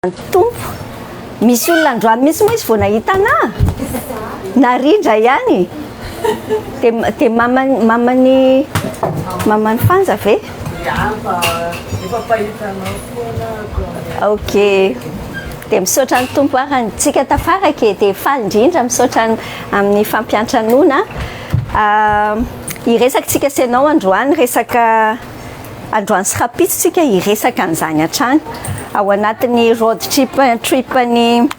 Tompo, misy olona androany mihitsy moa izy vao nahita anà? Narindra ihany. Dia dia maman'i maman'i maman'i Fanja ve? Ya, fa efa mpahita anao foana ako. Ok. Dia misaotra ny Tompo ary antsika tafaraka e. Dia faly indrindra misaotra amin'ny fampiantranoana. Hiresaka tsika sy ianao androany resaka Androany sy rahampitso tsika hiresaka an'izany hatrany ao anatin'ny road trip trip ny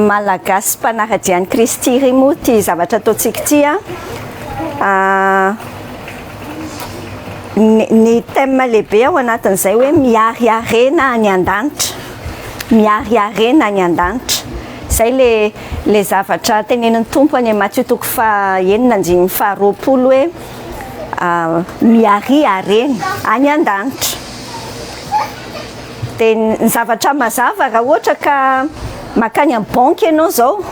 Malagasy mpanara-dia an'i Kristy ry moa ity zavatra ataontsika ity a. Ny thème lehibe ao anatin'izay hoe mihary harena any an-danitra, mihary harena any an-danitra. Izay le le zavatra tenenin'ny Tompo any Matio toko faha enina andininy faha 20 hoe Miaria harena any an-danitra. Dia ny zavatra mazava raha ohatra ka mankany amin'ny banky ianao izao,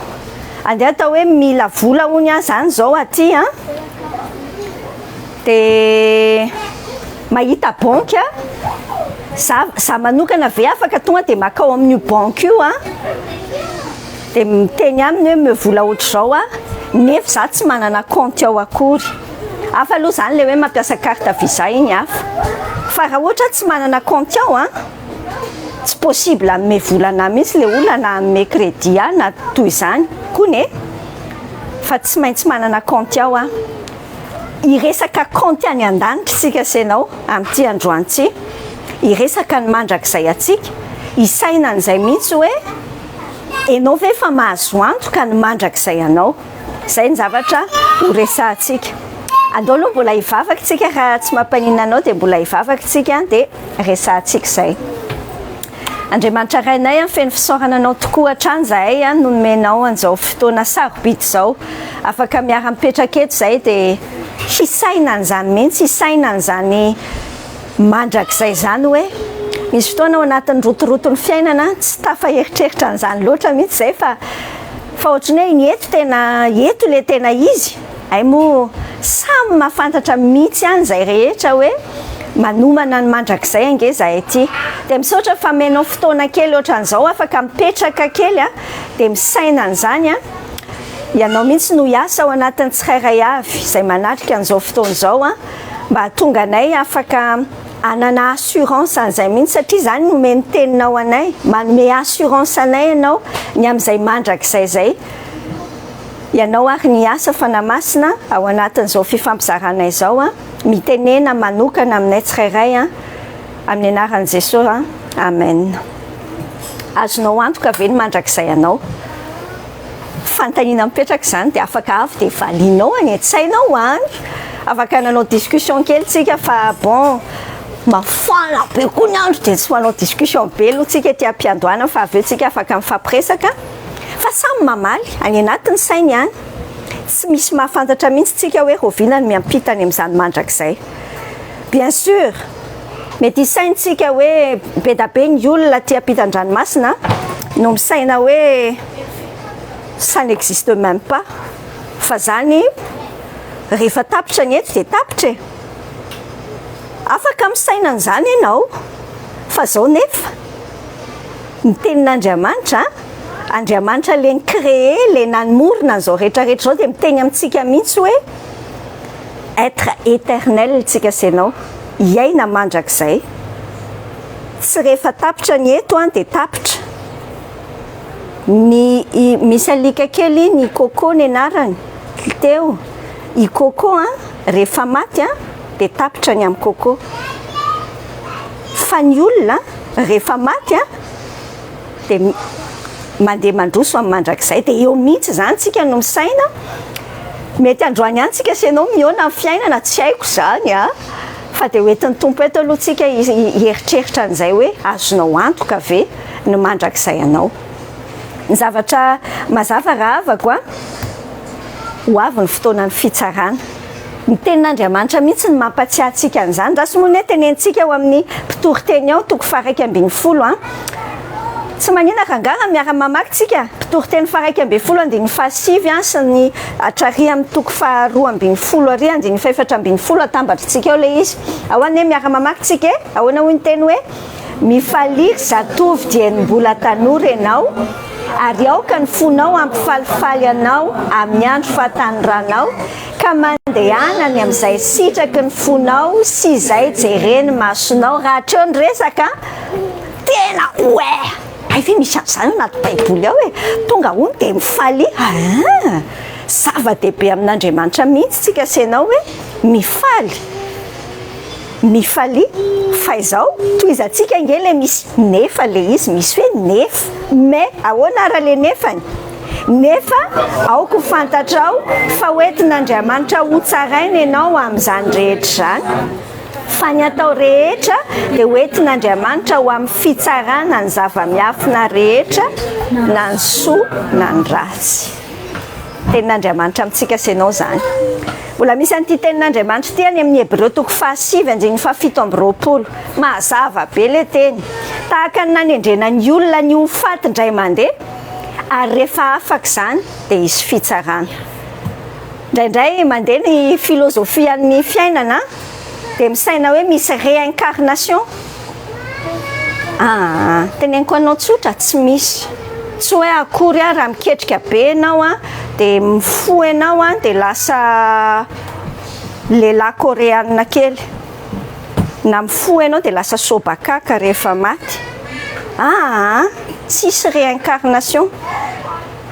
andeha atao hoe mila vola hono aho izany izao aty an, dia mahita banky aho, za za manokana ve afaka tonga dia makao amin'io banky io an? Dia miteny aminy hoe omeo vola ohatr'izao aho nefa izaho tsy manana compte ao akory. Hafa aloha izany ilay hoe mampiasa carte visa iny hafa. Fa raha ohatra aho tsy manana compte ao an, tsy possible hanome vola anah mihitsy ilay olona na hanome crédit ahy na toy izany kony e. Fa tsy maintsy manana compte ao aho. Hiresaka compte any an-danitra isika sy ianao amin'ity androany ity. Hiresaka ny mandrakizay antsika. Hisaina an'izay mihitsy hoe. Enao ve efa mahazo antoka ny mandrakizay anao? Izay ny zavatra ho resahantsika. Andao aloha mbola hivavaka isika raha tsy mampaninona anao dia mbola hivavaka isika dia resahantsika izay. Andriamanitra Rainay a, feno fisaorana anao tokoa hatrany izahay a, nomenao an'izao fotoana sarobidy izao. Afaka miara-mipetraka eto izahay dia hisaina an'izany mihitsy, hisaina an'izany Mandrakizay izany hoe misy fotoana ao anatin'ny rotoroton'ny fiainana tsy tafa eritreritra an'izany loatra mihitsy izay fa fa ohatran'ny hoe ny eto tena eto ilay tena izy, hay moa samy mahafantatra mihitsy ihany izay rehetra hoe manomana ny mandrakizay ange izahay ity. Dia misaotra fa amenao fotoana kely ohatran'izao afaka mipetraka kely a, dia misaina an'izany a, ianao mihitsy no hiasa ao anatin'ny tsirairay avy izay manatrika an'izao fotoana izao a. Mba hahatonga anay afaka hanana assurance an'izay mihitsy satria izany no omen'ny teninao anay, manome assurance anay ianao ny amin'izay mandrakizay izay. Ianao ary ny asa Fanahy Masina ao anatin'izao fifampizarana izao an, mitenena manokana aminay tsirairay an, amin'ny anaran'i Jesosy an, Amen. Azonao antoka ve ny mandrakizay anao? Fanontaniana mipetraka izany dia afaka avy dia valianao any an-tsainao any. Afaka nanao discussion kely tsika fa bon mafana be koa ny andro dia tsy manao discussion be aloha tsika ety am-piandohana fa avy eo tsika afaka mifampiresaka fa samy mamaly any anatin'ny sainy any. Tsy misy mahafantatra mihitsy tsika hoe rahoviana no miampita any amin'izany mandrakizay. Bien sûr, mety hisaintsika hoe be da be ny olona aty ampitan-dranomasina no misaina hoe ça n'existe même pas fa zany rehefa tapitra ny eto dia tapitra e! Afaka misaina an'izany ianao fa zao nefa ny tenin'Andriamanitra, Andriamanitra le ni-créer, le nanomorona an'izao rehetra rehetra izao dia miteny amintsika mihitsy hoe être éternel tsika sy ianao, hiaina mandrakizay. Tsy rehefa tapitra ny eto an dia tapitra. Ny i misy alika kely iny i Coco ny anarany teo, i Coco an rehefa maty an dia tapitra ny amin'i Coco. Fa ny olona rehefa maty an dia mandeha mandroso amin'ny mandrakizay dia eo mihitsy izany tsika no misaina mety androany ihany tsika sy ianao mihaona amin'ny fiainana tsy haiko izany a fa dia hoentin'ny Tompo eto aloha tsika hieritreritra an'izay hoe azonao antoka ve ny mandrakizay anao ny zavatra mazava rahavako a ho avy ny fotoanan'ny fitsarana Ny tenin'Andriamanitra mihitsy no mampatsiahy antsika an'izany. Raha moa ny tenenintsika ao amin'ny mpitoriteny ao, toko faha-11 an. Tsy manina rangaha raha miara-mamaky tsika. Mpitoriteny faha-11 andininy faha-9 an sy ny hatrary amin'ny toko faha-12 ary andininy faha-14 atambatritsika ao ilay izy. Ao anie miara-mamaky tsika e. Ahoana hoy ny teny hoe? Mifalia ry zatovo dieny mbola tanora ianao, ary aoka ny fonao hampifalifaly anao amin'ny andro fahatanoranao, ka mandehana any amin'izay sitraky ny fonao sy izay jeren'ny masonao. Raha hatreo ny resaka, tena ouais! Hay ve misy an'izany anaty Baiboly ao e! Tonga hono dia mifalia. Aa! Zava-dehibe amin'Andriamanitra mihitsy tsika sy ianao hoe mifaly. Mifalia, fa izao, tohizantsika ange le misy nefa le izy, misy hoe nefa, mais, ahoana ara le nefany? Nefa aoka ho fantatrao fa hoentin'Andriamanitra hotsaraina ianao amin'izany rehetra izany, fa ny atao rehetra dia hoentin'Andriamanitra ho amin'ny fitsarana ny zava-miafina rehetra, na ny soa na ny ratsy. Tenin'Andriamanitra amintsika sy ianao izany. Mbola misy an'ity tenin'Andriamanitra ity any amin'ny Hebreo toko fahasivy andininy fahafito amby 20. Mazava be ilay teny. Tahaka ny nanendrena ny olona ny ho faty indray mandeha, ary rehefa afaka izany dia hisy fitsarana. Indraindray mandeha ny filozofian'ny fiainana dia misaina hoe misy réincarnation. Aa, teneniko anao tsotra, tsy misy. Tsy hoe akory aho raha miketrika be ianao an, dia mifoha ianao an, dia lasa lehilahy koreanina kely. Na mifoha ianao dia lasa sobakaka rehefa maty. Aa, tsisy réincarnation.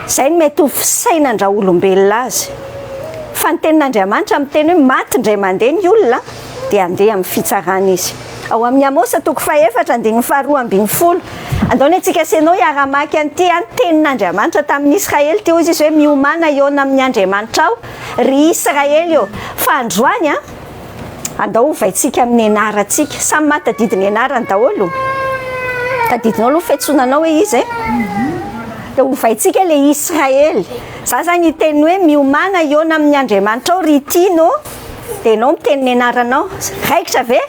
Izay no mety ho fisainan-draolombelona azy. Fa ny tenin'Andriamanitra miteny hoe maty indray mandeha ny olona dia handeha amin'ny fitsarana izy. Ao amin'ny Amosa toko fahefatra andininy faharoa ambin'ny folo. Andao ny antsika sy ianao hiara-mamaky an'ity an, tenin'Andriamanitra tamin'ny Israely ity, hoy izy hoe miomàna hihaona amin'ny Andriamanitrao ry Israely ô. Fa androany an, andao hovaintsika amin'ny anarantsika. Samy mahatadidy ny anarany daholo. Tadidinao aloha fiantsoana anao hoe iza e? Dia hovaintsika ilay Israely. Za zany hiteny hoe miomàna hihaona amin'ny Andriamanitrao ry Tino. Dia ianao miteny ny anaranao. Raikitra ve?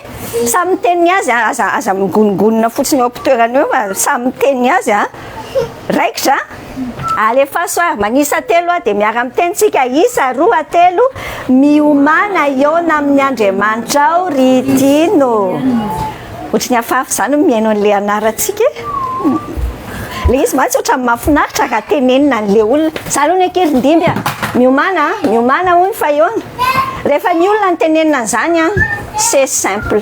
Samy miteny ny azy, aza aza migonongonona fotsiny eo am-pitoerana eo fa samy miteny ny azy a. Raikitra? Alefaso ary, manisa telo aho dia miara-miteny tsika, isa, roa, telo, miomàna hihaona amin'ny Andriamanitrao ry Tino. Ohatry ny hafahafa izany ny mihaino an'ilay anarantsika e. Ilay izy mantsy ohatran'ny mahafinaritra raha tenenina an'ilay olona. Za aloha ny ankizy ndimby a. Miomàna a, miomàna hono fa hihaona. Rehefa ny olona no tenenina an'izany an, c'est simple.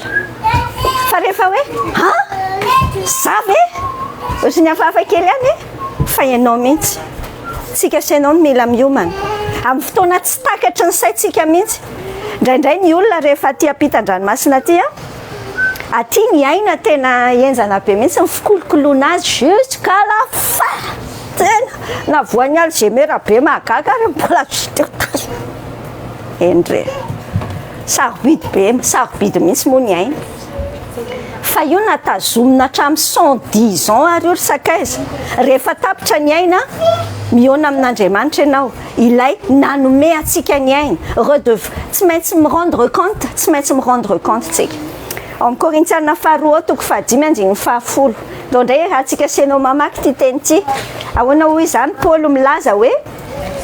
Fa rehefa hoe an, za ve? Ohatry ny hafahafa kely ihany e. Fa ianao mihitsy. Tsika sy ianao no mila miomana. Amin'ny fotoana tsy takatry ny saintsika mihitsy. Indraindray ny olona rehefa aty ampitan-dranomasina aty an, aty ny aina tena henjana be mihitsy ny fikolokoloana azy jusqu'à la fin. Tena na voan'ny Alzheimer be mahagaga ary mbola Endre. Sarobidy be, sarobidy mihitsy moa ny aina. Fa io natazomina hatramin'ny 110 ans ary io ry sakaiza. Rehefa tapitra ny aina, mihaona amin'Andriamanitra ianao. Ilay nanome antsika ny aina. Redev tsy maintsy mi-rendre compte, tsy maintsy mi-rendre compte tsika. Ao amin'ny Korintiana faharoa ao toko fahadimy andininy fahafolo. Ndao indray iarahantsika sy ianao mamaky ity teny ity. Ahoana hoy izany Paoly milaza hoe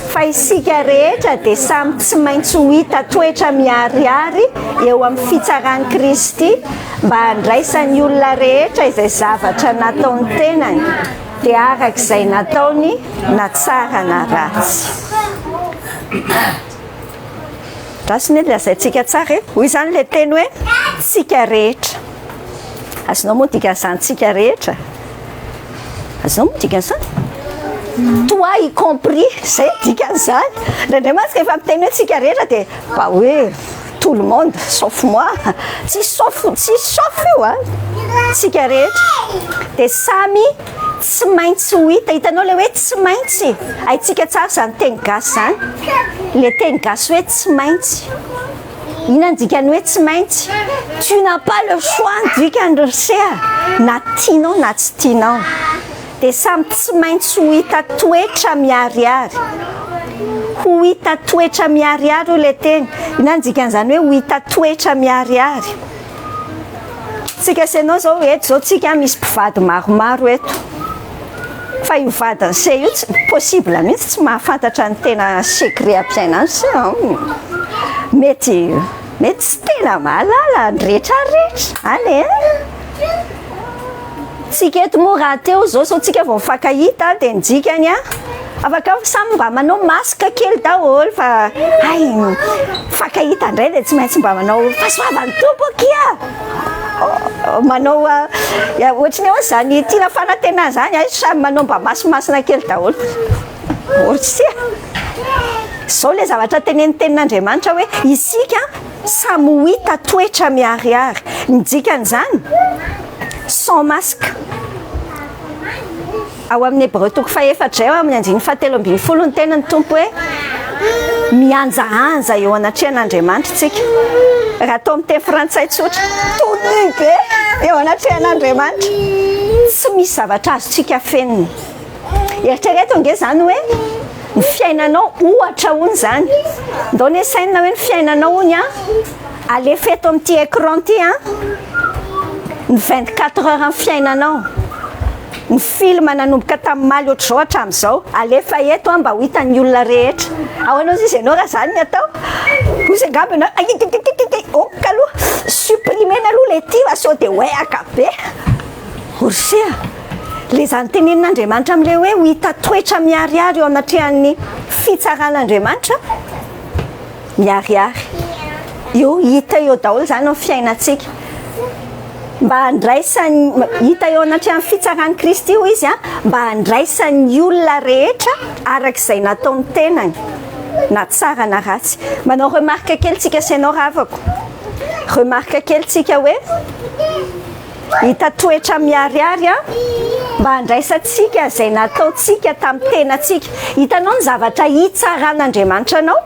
fa isika rehetra dia samy tsy maintsy ho hita toetra miharihary eo amin'ny fitsaran'i Kristy mba handraisan'ny olona rehetra izay zavatra nataon'ny tenany dia araka izay nataony na tsara na ratsy. Ratsy ne lazaintsika tsara e. Hoy izany ilay teny hoe tsika rehetra. Azonao moa dikan'izany tsika rehetra? Azonao moa dikan'izany? Toi y compris, zay dikan'izany. Indraindray mantsy rehefa miteny hoe tsika rehetra dia bah hoe tout le monde sauf moi. Tsy sauf, tsy sauf io a. Tsika rehetra dia samy tsy maintsy ho hita. Hitanao ilay hoe tsy maintsy. Haintsika tsara izany teny gasy izany. Ilay teny gasy hoe tsy maintsy. Inona ny dikany hoe tsy maintsy? Tu n'as pas le choix ny dikany ry se a. Na tianao na tsy tianao. Dia samy tsy maintsy ho hita toetra miharihary. Ho hita toetra miharihary hoy ilay teny. Inona ny dikan'izany hoe ho hita toetra miharihary? Tsika sy ianao izao eto izao tsika misy mpivady maromaro eto. Fa io vadiny se io tsy possible mihitsy tsy mahafantatra ny tena secret am-piainany se an. Mety mety tsy tena mahalala ny rehetrarehetra. Allez. Tsika eto moa raha teo zao sao tsika vao mifankahita dia ny dikany a afaka samy mba manao masque kely daholo fa hay mifankahita indray dia tsy maintsy mba manao fahasoavan'ny Tompo akia manao ohatry ny hoe zany tiana fanantenana zany ay samy manao mba masimasina kely daholo ohatry zao le zavatra tenen'ny tenin'Andriamanitra hoe isika samy ho hita toetra miharihary. Ny dikan'izany, sans masque. Ao amin'ny Hebreo toko fahefatra izay, ao amin'ny andininy fahatelo ambin'ny folo, ny tena ny Tompo hoe mianjaanja eo anatrehan'Andriamanitra tsika. Raha atao amin'ny teny frantsay tsotra, tout nu be eo anatrehan'Andriamanitra, tsy misy zavatra azontsika fenina. Eritrereto ange zany hoe ny fiainanao ohatra hony zany ndao ny sainina hoe ny fiainanao hony a alefa eto amin'ity écran ty a ny 24 heures amin'ny fiainanao, ny film nanomboka tamin'ny maly ohatr'izao hatramin'izao alefa eto a mba ho hitan'ny olona rehetra ao anao izy ianao. Raha zany ny atao ozy angamba ianao aiaiaiaiai ok aloha supprimena aloha le ty fa sao de oeaka be orsia le zany. Tenenin'Andriamanitra amin'le hoe ho hita toetra miharihary eo anatrehan'ny fitsaran'Andriamanitra miharihary io, hita eo daholo zany ny fiainantsika mba handraisany hita eo anatrehan'ny fitsaran'i Kristy io izy a mba handraisan'ny olona rehetra arak'izay nataony tenany, na tsara na ratsy. Manao remarque kely tsika sy anao ravako, remarque kely tsika hoe hita toetra miharihary a mba handraisantsika zay nataontsika tamin'ny tenatsika. Hitanao ny zavatra hitsaran'Andriamanitra anao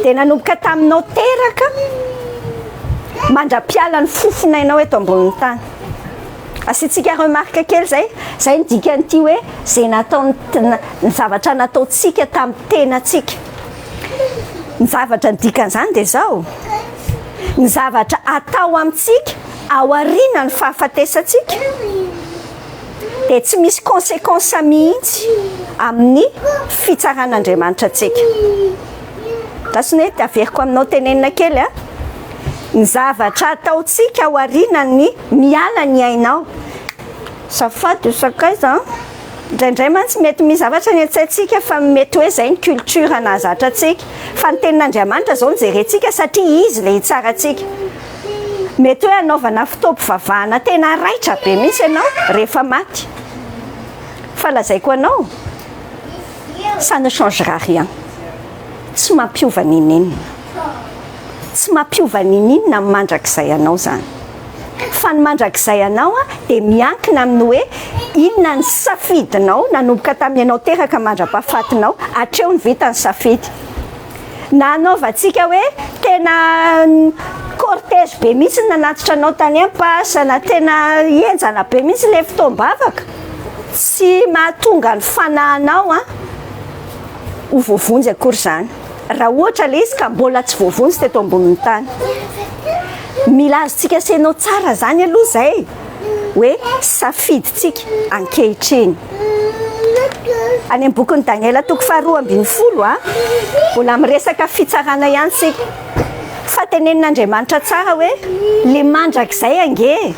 dia nanomboka taminao teraka mandra-piala ny fofonainao eto ambonin'ny tany. Asiantsika remarque kely zay. Zay ny dikan'ity hoe zay natao, ny zavatra nataontsika tamin'ny tenatsika. Ny zavatra ny dikan'izany dia zao: ny zavatra atao amintsika aoriana ny fahafatesantsika dia tsy misy conséquence mihitsy amin'ny fitsaran'Andriamanitra atsika. Dasony hoe averiko aminao tenenina kely a ny zavatra ataontsika aoriana ny miala ny ainao safady sakaiza. Indraindray mantsy mety misy zavatra ny an-tsaintsika fa mety hoe zay ny culture nahazatra atsika, fa ny tenin'Andriamanitra zao no jerentsika satria izy le hitsara atsika. Mety hoe anaovana fotoam-pivavahana tena raitra be mihitsy ianao rehefa maty, fa lazaiko anao, ça ne changera rien. Tsy mampiova nininona, tsy mampiova nininona amin'ny mandrakizay anao zany, fa ny mandrakizay anao a dia miankina amin'ny hoe inona ny safidinao nanomboka tamin'ny ianao teraka mandra-pahafatinao hatreo ny vita ny safidy. Na anaovantsika hoe tena cortège be mihitsy ny nanatitra anao tany am-pasana, tena enjana be mihitsy le fotoam-bavaka, tsy mahatonga ny fanahinao a ho voavonjy akory zany raha ohatra le izy ka mbola tsy voavonjy teto ambonin'ny tany. Mila azontsika senao tsara zany aloha zay hoe safiditsika ankehitriny. Any amin'ny bokin'ny Daniela toko faha-12 a mbola miresaka fitsarana ihany tsika, fa tenenin'Andriamanitra tsara hoe le mandrakizay ange,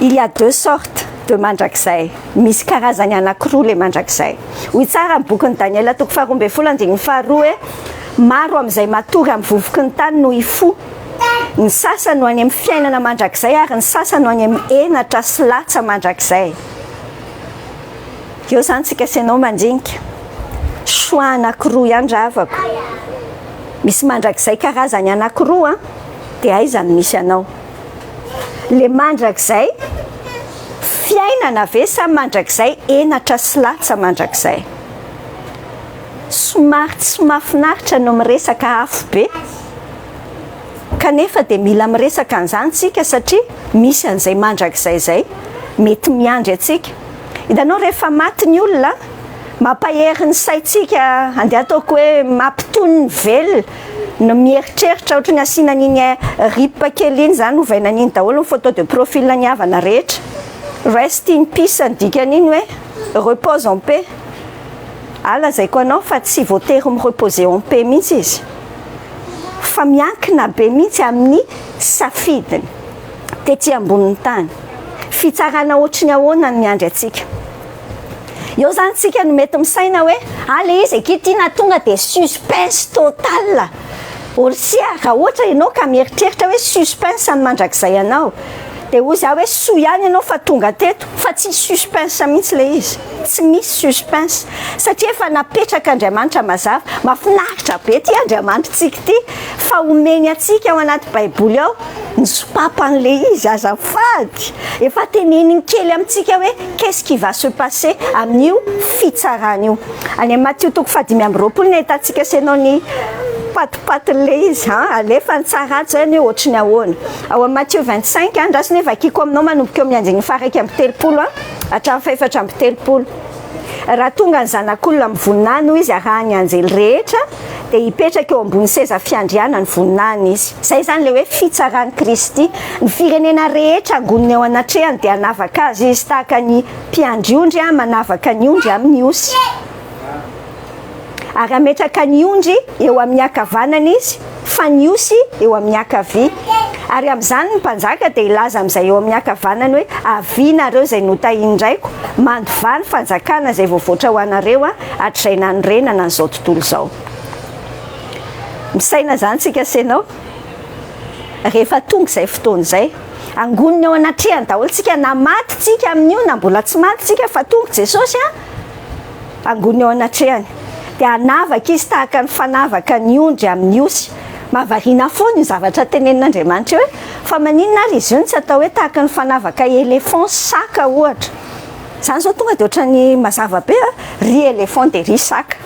il y a deux sortes de mandrakizay, misy karazany anankiroa le mandrakizay. Hoy tsara ny bokin'ny Daniela toko faha-12 andininy faharoa hoe maro amin'izay matory amin'ny vovoky ny tany no hifoha, ny sasany no any amin'ny fiainana mandrakizay ary ny sasany no any amin'ny henatra sy latsa mandrakizay. Eo zany tsika senao mandinika choix anankiroa ihany ravako, misy mandrakizay karazany anankiroa a dia aiza no misy anao? Le mandrakizay fiainana ve sa mandrakizay henatra sy latsa mandrakizay? Somary tsy mahafinaritra no miresaka afo be, kanefa dia mila miresaka an'izany tsika satria misy an'izay mandrakizay zay mety miandry atsika. Hitanao, rehefa maty ny olona, mampahery ny saintsika andeha ataoko hoe mampitony ny velona no mieritreritra ohatra ny asiana an'iny RIP kely iny zany, ovaina an'iny daholo ny photo de profil ny havana rehetra, rest in peace ny dikan'iny hoe repose en paix. Alazaiko anao fa tsy voatery mireposer en paix mihitsy izy, fa miankina be mihitsy amin'ny safidiny tety ambonin'ny tany. Fitsarana ohatry ny ahoana no miandry antsika? Eo zany tsika no mety misaina hoe ah le izy akia ty na tonga de suspense total. Orsia, raha ohatra ianao ka mieritreritra hoe suspense ny mandrakizay anao de hoy za hoe soa ihany ianao fa tonga teto fa tsy suspense mihitsy le izy. Tsy misy suspense satria efa napetrak'Andriamanitra mazava. Mahafinaritra be ty Andriamanitritsika ity fa omeny antsika ao anaty baiboly ao ny sopapan'le izy azafady! Efa teneniny kely amintsika hoe qu'est-ce qui va se passer amin'io fitsarana io. Any amin'ny Matio toko faha-25 no ahitantsika sy ianao ny patipatin'le izy an, alefa ny tsara ato zany hoe ohatry ny ahoana. Ao amin'ny Matio 25, andraso anie vakiko aminao manomboka eo amin'ny andininy faha-31 an, hatramin'ny faha-34. Raha tonga ny Zanak'olona amin'ny voninahiny hoy izy arahan'ny anjely rehetra dia hipetraka eo ambony seza fiandrianany voninahiny izy. Izay izany ilay hoe fitsaran'i Kristy. Ny firenena rehetra angonina eo anatrehany dia hanavaka azy izy tahaka ny mpiandry ondry manavaka ny ondry amin'ny osy. Ary hametraka ny ondry eo amin'ny ankavanana izy, fa ny osy eo amin'ny ankavia. Ary amin'izany ny mpanjaka dia hilaza amin'izay eo amin'ny ankavanany hoe, Avia nareo izay notahian'ny Raiko, mandovà ny fanjakana izay voavoatra ho anareo hatrizay nanorenana an'izao tontolo izao. Misaina izany tsika sy ianao, rehefa tonga izay fotoana izay. Angonina eo anatrehany daholo tsika, na maty tsika amin'io na mbola tsy maty tsika, fa tonga Jesosy an! Angony eo anatrehany. Dia hanavaka izy tahaka ny fanavaka ny ondry amin'ny osy. Mahavariana foana io zavatra tenenin'Andriamanitra io hoe, fa maninona ary izy io no tsy atao hoe tahaka ny fanavaka éléphant sy saka ohatra. Izany izao tonga dia ohatran'ny mazava be a, ry éléphant dia ry saka.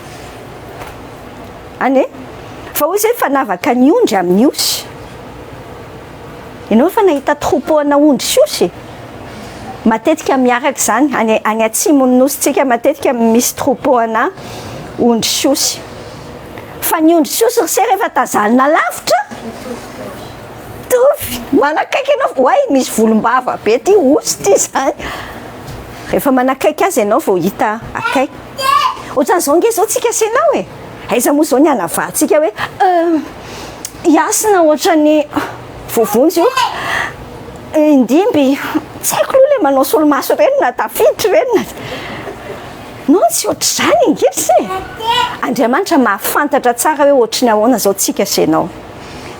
Any e? Fa hoy izy hoe fanavaka ny ondry amin'ny osy. Ianao efa nahita troupeau ana ondry sy osy? Matetika miaraka izany, any any atsimon'ny nosintsika matetika misy troupeau ana ondry sy osy. Fa ny ondry sy osy ry se rehefa tazanina lavitra, mitovy, manakaiky ianao, oay misy volombava be ty osy ty izany. Rehefa manakaiky azy ianao vao hita akaiky. Ohatran'izao ange izao tsika sy ianao e! Aiza moa izao ny hanavahantsika hoe euh. Hiasina ohatran'ny voavonjy io. Indimby, tsy haiko aloha ilay manao solomaso ireny na tafiditra ireny na. Non, tsy ohatr'izany ange ry se. Andriamanitra mahafantatra tsara hoe ohatry ny ahoana izao tsika sy ianao.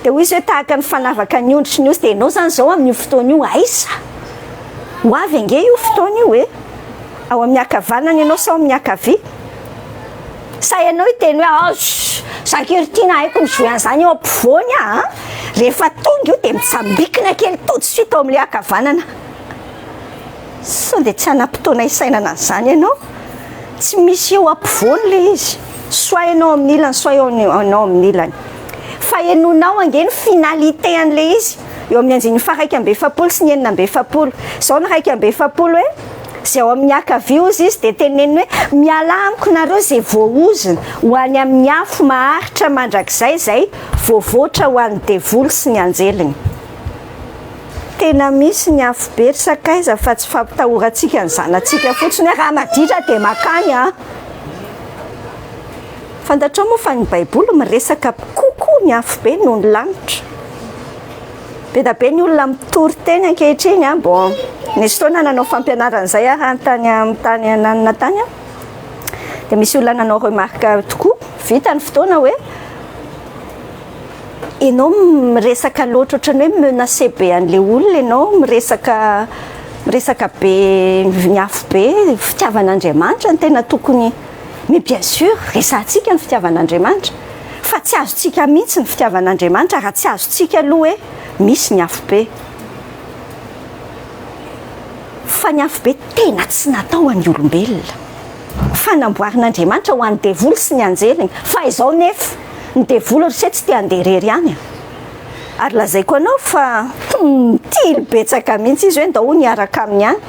Dia hoy izy hoe tahaka ny fanavaka ny ondry sy ny osy, dia ianao izany izao amin'io fotoana io aiza? Ho avy ange io fotoana io e. Ao amin'ny ankavanana ianao sa ao amin'ny ankavia? Sa ianao hiteny hoe ah za kely ity na haiko mi-jouer an'izany eo ampovoany aho an! Rehefa tonga io dia mitsambikina kely tout de suite ao amin'ilay ankavanana. Sao dia tsy hanam-potoana hisainana an'izany ianao? Tsy misy eo ampovoany ilay izy. Soit ianao amin'ny ilany, soit ianao amin'ny ilany. Fa henoinao ange ny finalité an'ilay izy eo amin'ny andininy faha-41 sy ny 46. Izao ny 41 hoe. Izay ao amin'ny ankavia hozy izy dia teneniny hoe, Mialà amiko nareo izay voaozona, ho any amin'ny afo maharitra mandrakizay izay voavoatra ho an'ny devoly sy ny anjeliny. Tena misy ny afobe ry sakaiza fa tsy fampitahorantsika ny zanatsika fotsiny hoe raha maditra dia makany an! Fantatrao moa fa ny baiboly miresaka kokoa ny afobe noho ny lanitra. Be da be ny olona mitory teny ankehitriny an, bon nisy fotoana nanao fampianarana izay aho raha tany amin'ny tany ananona tany aho, dia misy olona nanao remarque tokoa, vita ny fotoana hoe ianao miresaka loatra ohatran'ny hoe menacer be an'ilay olona ianao, miresaka miresaka be ny afobe, fitiavan'Andriamanitra no tena tokony, mais bien sûr resahantsika ny fitiavan'Andriamanitra. Fa tsy azontsika mihitsy ny fitiavan'Andriamanitra raha tsy azontsika aloha hoe misy ny afobe. Fa ny afobe tena tsy natao ho an'ny olombelona. Fa namboarin'Andriamanitra ho an'ny devoly sy ny anjeliny. Fa izao nefa, ny devoly ry se tsy te handeha irery any an. Ary lazaiko anao fa mitily betsaka mihitsy izy hoe ndao hono hiaraka aminy any.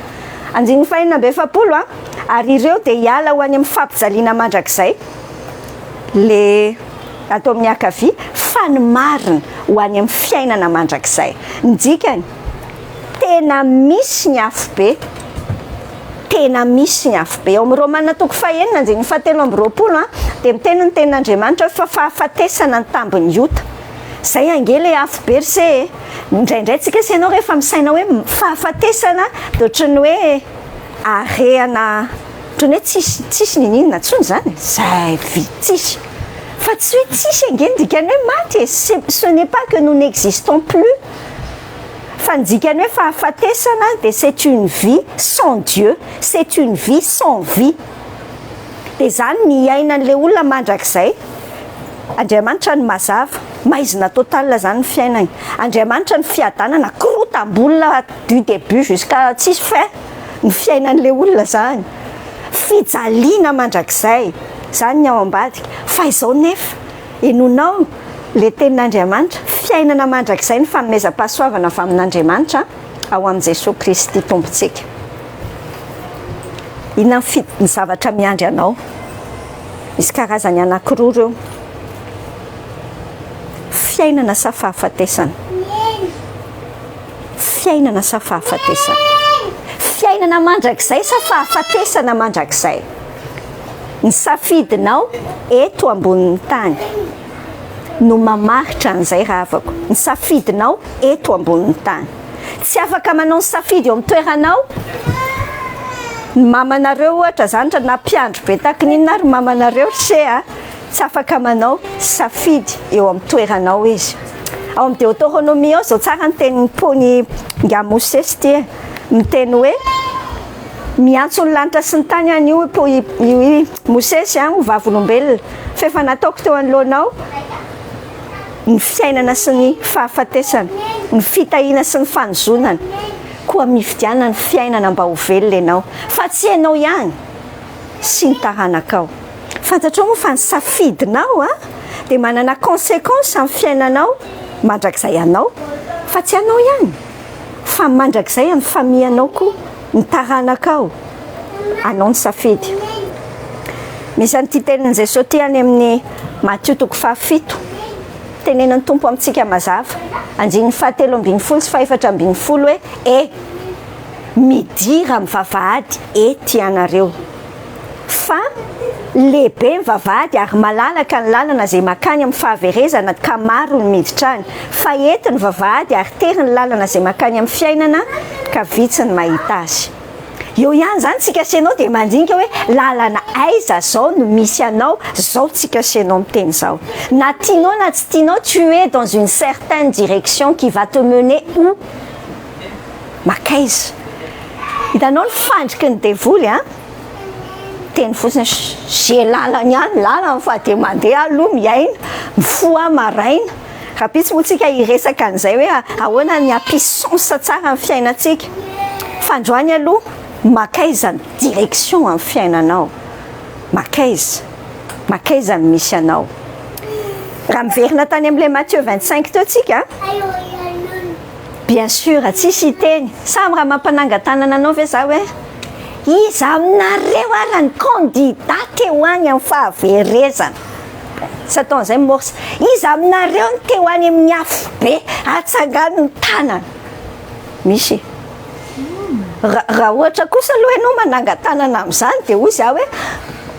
Andininy faha-46 an, ary ireo dia hiala ho any amin'ny fampijaliana mandrakizay. le ato amin'ny ankavia fa ny marina ho any amin'ny fiainana mandrakizay. Ny dikany, tena misy ny afobe, tena misy ny afobe. Ao amin'ny Romana toko fahenina andininy fahatelo amby roapolo dia miteny ny tenin'Andriamanitra hoe fa fahafatesana ny tambin'ny ota. Zay ange le afo be ry se e! Indraindray tsika sy ianao rehefa misaina hoe fahafatesana dia ohatran'ny hoe arehana ohatran'ny hoe tsisy tsisy niniana intsony zany e! Zay vy tsisy. Fa tsy hoe tsisy ange ny dikan'ny hoe maty e! Ce ce n'est pas que nous n'existons plus fa ny dikan'ny hoe fahafatesana dia c'est une vie sans Dieu, c'est une vie sans vie. Dia izany ny iainan'ilay olona mandrakizay. Andriamanitra no mazava, maizina total zany ny fiainany. Andriamanitra no fiadanana, korotam-bolona du début jusqu'à tsisy fin ny fiainan'ilay olona zany. Fijaliana mandrakizay, zany ny ao ambadika. Fa izao nefa, henoinao le tenin'Andriamanitra, fiainana mandrakizay ny fanomezam-pahasoavana avy amin'Andriamanitra ao amin'i Jesoa Kristy Tompontsika. Inona ny zavatra miandry anao? Misy karazany anankiroa ireo. Fiainana sa fahafatesana? Fiainana sa fahafatesana? Fiainana mandrakizay sa fahafatesana mandrakizay? Ny safidinao eto ambonin'ny tany no mamaritra an'izay rahavako. Ny safidinao eto ambonin'ny tany. Tsy afaka manao ny safidy eo amin'ny toeranao ny mamanareo ohatra zany raha na mpiandry be tahaky ny inona ary mamanareo ry se a, tsy afaka manao safidy eo amin'ny toeranao izy. Ao amin'ny Deoteronomia ao izao tsara ny tenin'ny pony ingahy Mosesy ity e, miteny hoe miantso ny lanitra sy ny tany anio i i Mosesy a ho vavolombelona fa efa nataoko teo anoloanao ny fiainana sy ny fahafatesana, ny fitahiana sy ny fanozonana, koa mifidiana ny fiainana mba ho velona ianao, fa tsy ianao ihany sy ny taranakao. Fantatrao moa fa ny safidinao dia manana consequence amin'ny fiainanao mandrakizay anao, fa tsy anao ihany, fa mandrakizay amin'ny famille-nao koa, ny taranakao, anao ny safidy. Misy an'ity tenin'i Jesoa ity any amin'ny Matio toko fahafito. Tenenan'ny Tompo amintsika mazava, andininy fahatelo ambin'ny folo sy fahefatra ambin'ny folo hoe, E! Midira amin'ny vavahady ety ianareo, fa lehibe ny vavahady ary malalaka ny lalana izay mankany amin'ny fahaverezana ka maro ny miditra any, fa ety ny vavahady ary tery ny lalana izay mankany amin'ny fiainana ka vitsy ny mahita azy. Eo ihany izany tsika sy ianao dia mandinika hoe lalana aiza zao no misy anao zao tsika sy ianao miteny zao. Na tianao na tsy tianao tu es dans une certaine direction qui va te mener où? Makaiza? Hitanao ny fandriky ny devoly an? Teny fotsiny ze lalany ihany lalany fa dia mandeha aloha miaina, mifoha maraina. Rahampitso moa tsika hiresaka an'izay hoe ahoana ny hampisy sens tsara ny fiainantsika. Fa androany aloha makaiza ny direction amin'ny fiainanao? Makaiza? Makaiza ny misy anao? Raha miverina tany amin'ilay Matthieu 25 teo tsika, bien sûr tsisy hiteny. Samy raha mampanangan-tanana anao ve za hoe iza aminareo ara ny candidat teo any amin'ny fahaverezana? Tsy ataon'izay morse. Iza aminareo no te ho any amin'ny afo be atsangano ny tanana? Misy. Raha ohatra kosa aloha ianao manangan-tanana amin'izany dia hoy izaho hoe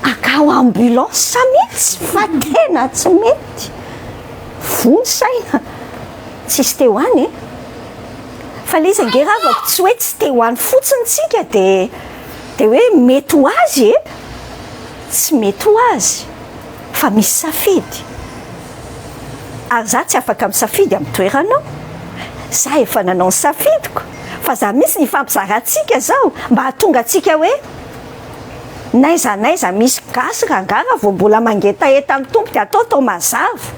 akao ambulance mihitsy fa tena tsy mety. Voa ny saina. Tsisy te ho any e. Fa ilay izy ange ravako tsy hoe tsy te ho any fotsiny tsika dia dia hoe mety ho azy e. Tsy mety ho azy fa misy safidy ary za tsy afaka misafidy amin'ny toeranao, za efa nanao ny safidiko fa za mihitsy ny hifampizarantsika zao mba hahatonga antsika hoe n'aiza n'aiza misy gasy rangaha raha vao mbola mangetaheta ny Tompo dia atao atao mazava,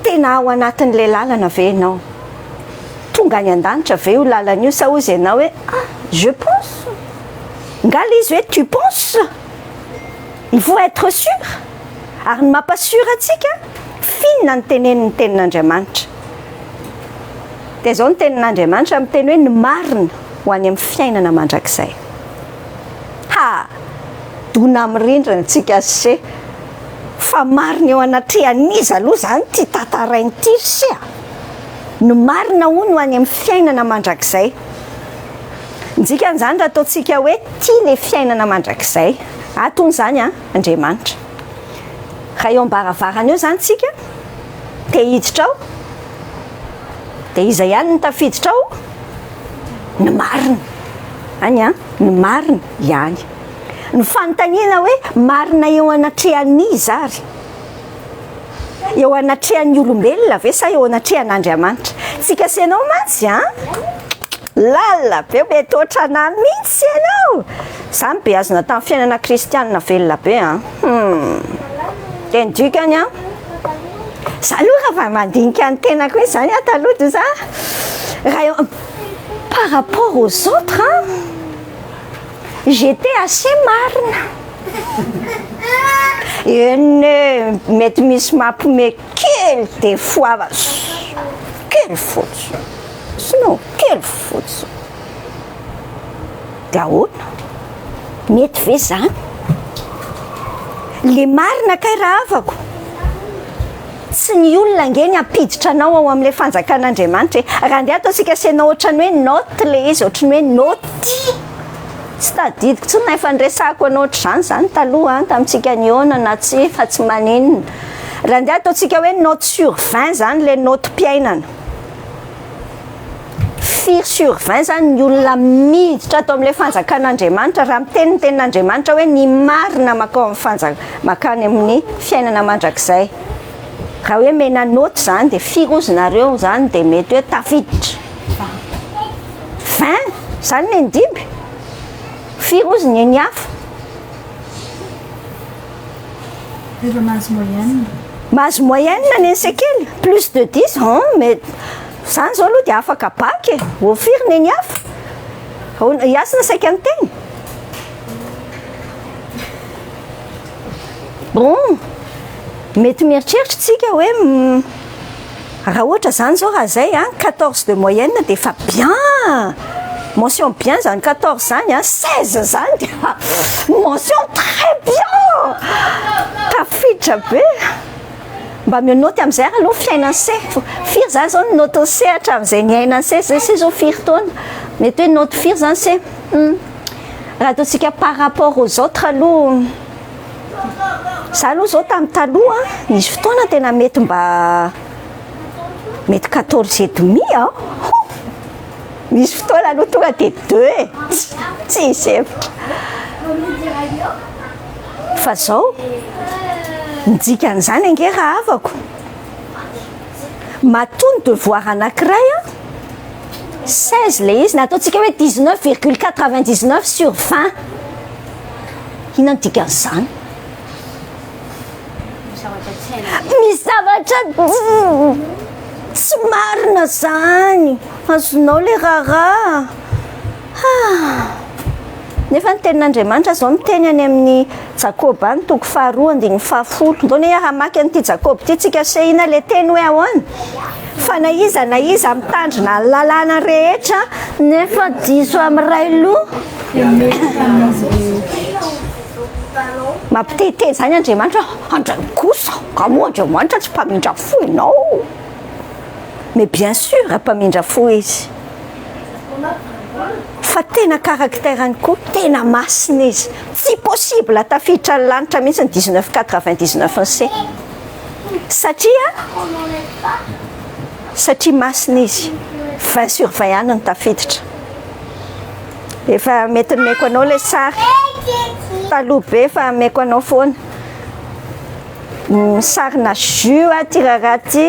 tena ao anatin'ilay lalana ve ianao? Tonga any an-danitra ve io lalana io sa hozy ianao hoe ah je pense? Nga le izy hoe tu penses? Il faut être sûr! Ary ny mampa sûr antsika, f'inona no tenenin'ny tenin'Andriamanitra? Dia izao ny tenin'Andriamanitra miteny hoe ny marina ho any amin'ny fiainana mandrakizay. Ha! Dona amin'ny rindrina tsika se! Fa marina eo anatrehan'iza aloha izany ity tantaraina ity ry se a? Ny marina hono ho any amin'ny fiainana mandrakizay. Ny dikan'izany raha ataontsika hoe tia ilay fiainana mandrakizay. Ato hono izany an, Andriamanitra. Raha eo am-baravarana eo izany tsika, Te hiditra ao? Dia iza ihany no tafiditra ao? Ny marina. Any an, ny marina ihany. Ny fanontaniana hoe marina eo anatrehan'iza ary? Eo anatrehan'ny olombelona ve sa eo anatrehan'Andriamanitra? Tsika sy ianao mantsy an! Lalina be, mety ohatranà mihitsy ianao! Za nobeazina tamin'ny fiainana kristianina velona be an! Hum! Dia ny dikany an! Za aloha raha vao mandinika ny tenako mihitsy zany aho taloha dia za raha eo par rapport aux autres an! J'étais assez marina. Eny e, mety misy mampime kely des fois fa kely fotsiny. Sinon kely fotsiny. Dia ahoana? Mety ve zany? Le marina kay rahavako. Tsy ny olona ange ny hampiditra anao ao amin'ilay fanjakan'Andriamanitra e. Raha andeha ataontsika asianao ohatran'ny hoe note ilay izy, ohatran'ny hoe note. Tsy tadidiko intsony na efa niresahako anao ohatr'izany izany taloha an, tamintsika nihaona na tsia fa tsy maninona. Raha andeha ataontsika hoe note sur 20 izany ilay note-piainana. Firy sur 20 izany ny olona miditra ato amin'ilay fanjakan'Andriamanitra raha miteny ny tenin'Andriamanitra hoe ny marina makao amin'ny fanja makany amin'ny fiainana mandrakizay. Raha hoe mena note izany dia firy ozy nareo izany dia mety hoe tafiditra? 20 izany ny eny dimby? Firy ozy ny eny hafa? Rehefa mahazo moyenne. Mahazo moyenne ny eny sekely? Plus de 10 hum mais Zany zao aloha dia afaka bac e! Ô firy neny hafa? Ahoana? I Hasina saika niteny? Bon, mety mieritreritra tsika hoe raha ohatra zany zao raha zay an, 14 de moyenne dia efa bien! Mention bien zany 14 zany an, 16 zany dia mention très bien! Tafiditra be! Mba ameo naoty amin'izay ary aloha ny fiainan'i se. Firy izany izao ny naotin'i se hatramin'izay niainan'i se? Zay se izao firy taona? Mety hoe naoty firy izany se? Hum. Raha ataontsika par rapport aux autres aloha, za aloha izao tamin'ny taloha, nisy fotoana tena mety mba mety quatorze et demi an! Misy fotoana aloha tonga dia deux e! Tsisy hevitra. Fa zao, ny dikan'izany ange rahavako, matoa ny devoir anankiray an, 16 le izy, na ataontsika hoe 19 virgule 99 sur 20, inona no dikan'izany? Misy zavatra tsy marina zany, azonao le raharaha? Ah! Nefa ny tenin'Andriamanitra izao miteny any amin'ny Jakoba any toko faharoa andininy fahafolo. Ndao anie hamaky an'ity Jakoba ity tsika se ina le teny hoe ahoana? Fa na iza na iza mitandrina ny lalàna rehetra nefa diso amin'ny ray loha. Mampitehiteny izany Andriamanitra, andray kosa, ka moa Andriamanitra tsy mpamindra fo ianao. Mais bien sûr mpamindra fo izy. Fa tena caractère-ny koa tena masina izy. Tsy possible tafiditra ny lanitra mihitsy ny 19 99 ny se. Satria satria masina izy. 20 sur 20 ihany no tafiditra. Efa mety nomeko anao ilay sary taloha be fa ameko anao foana. Sarina jus ah ty raharaha ty,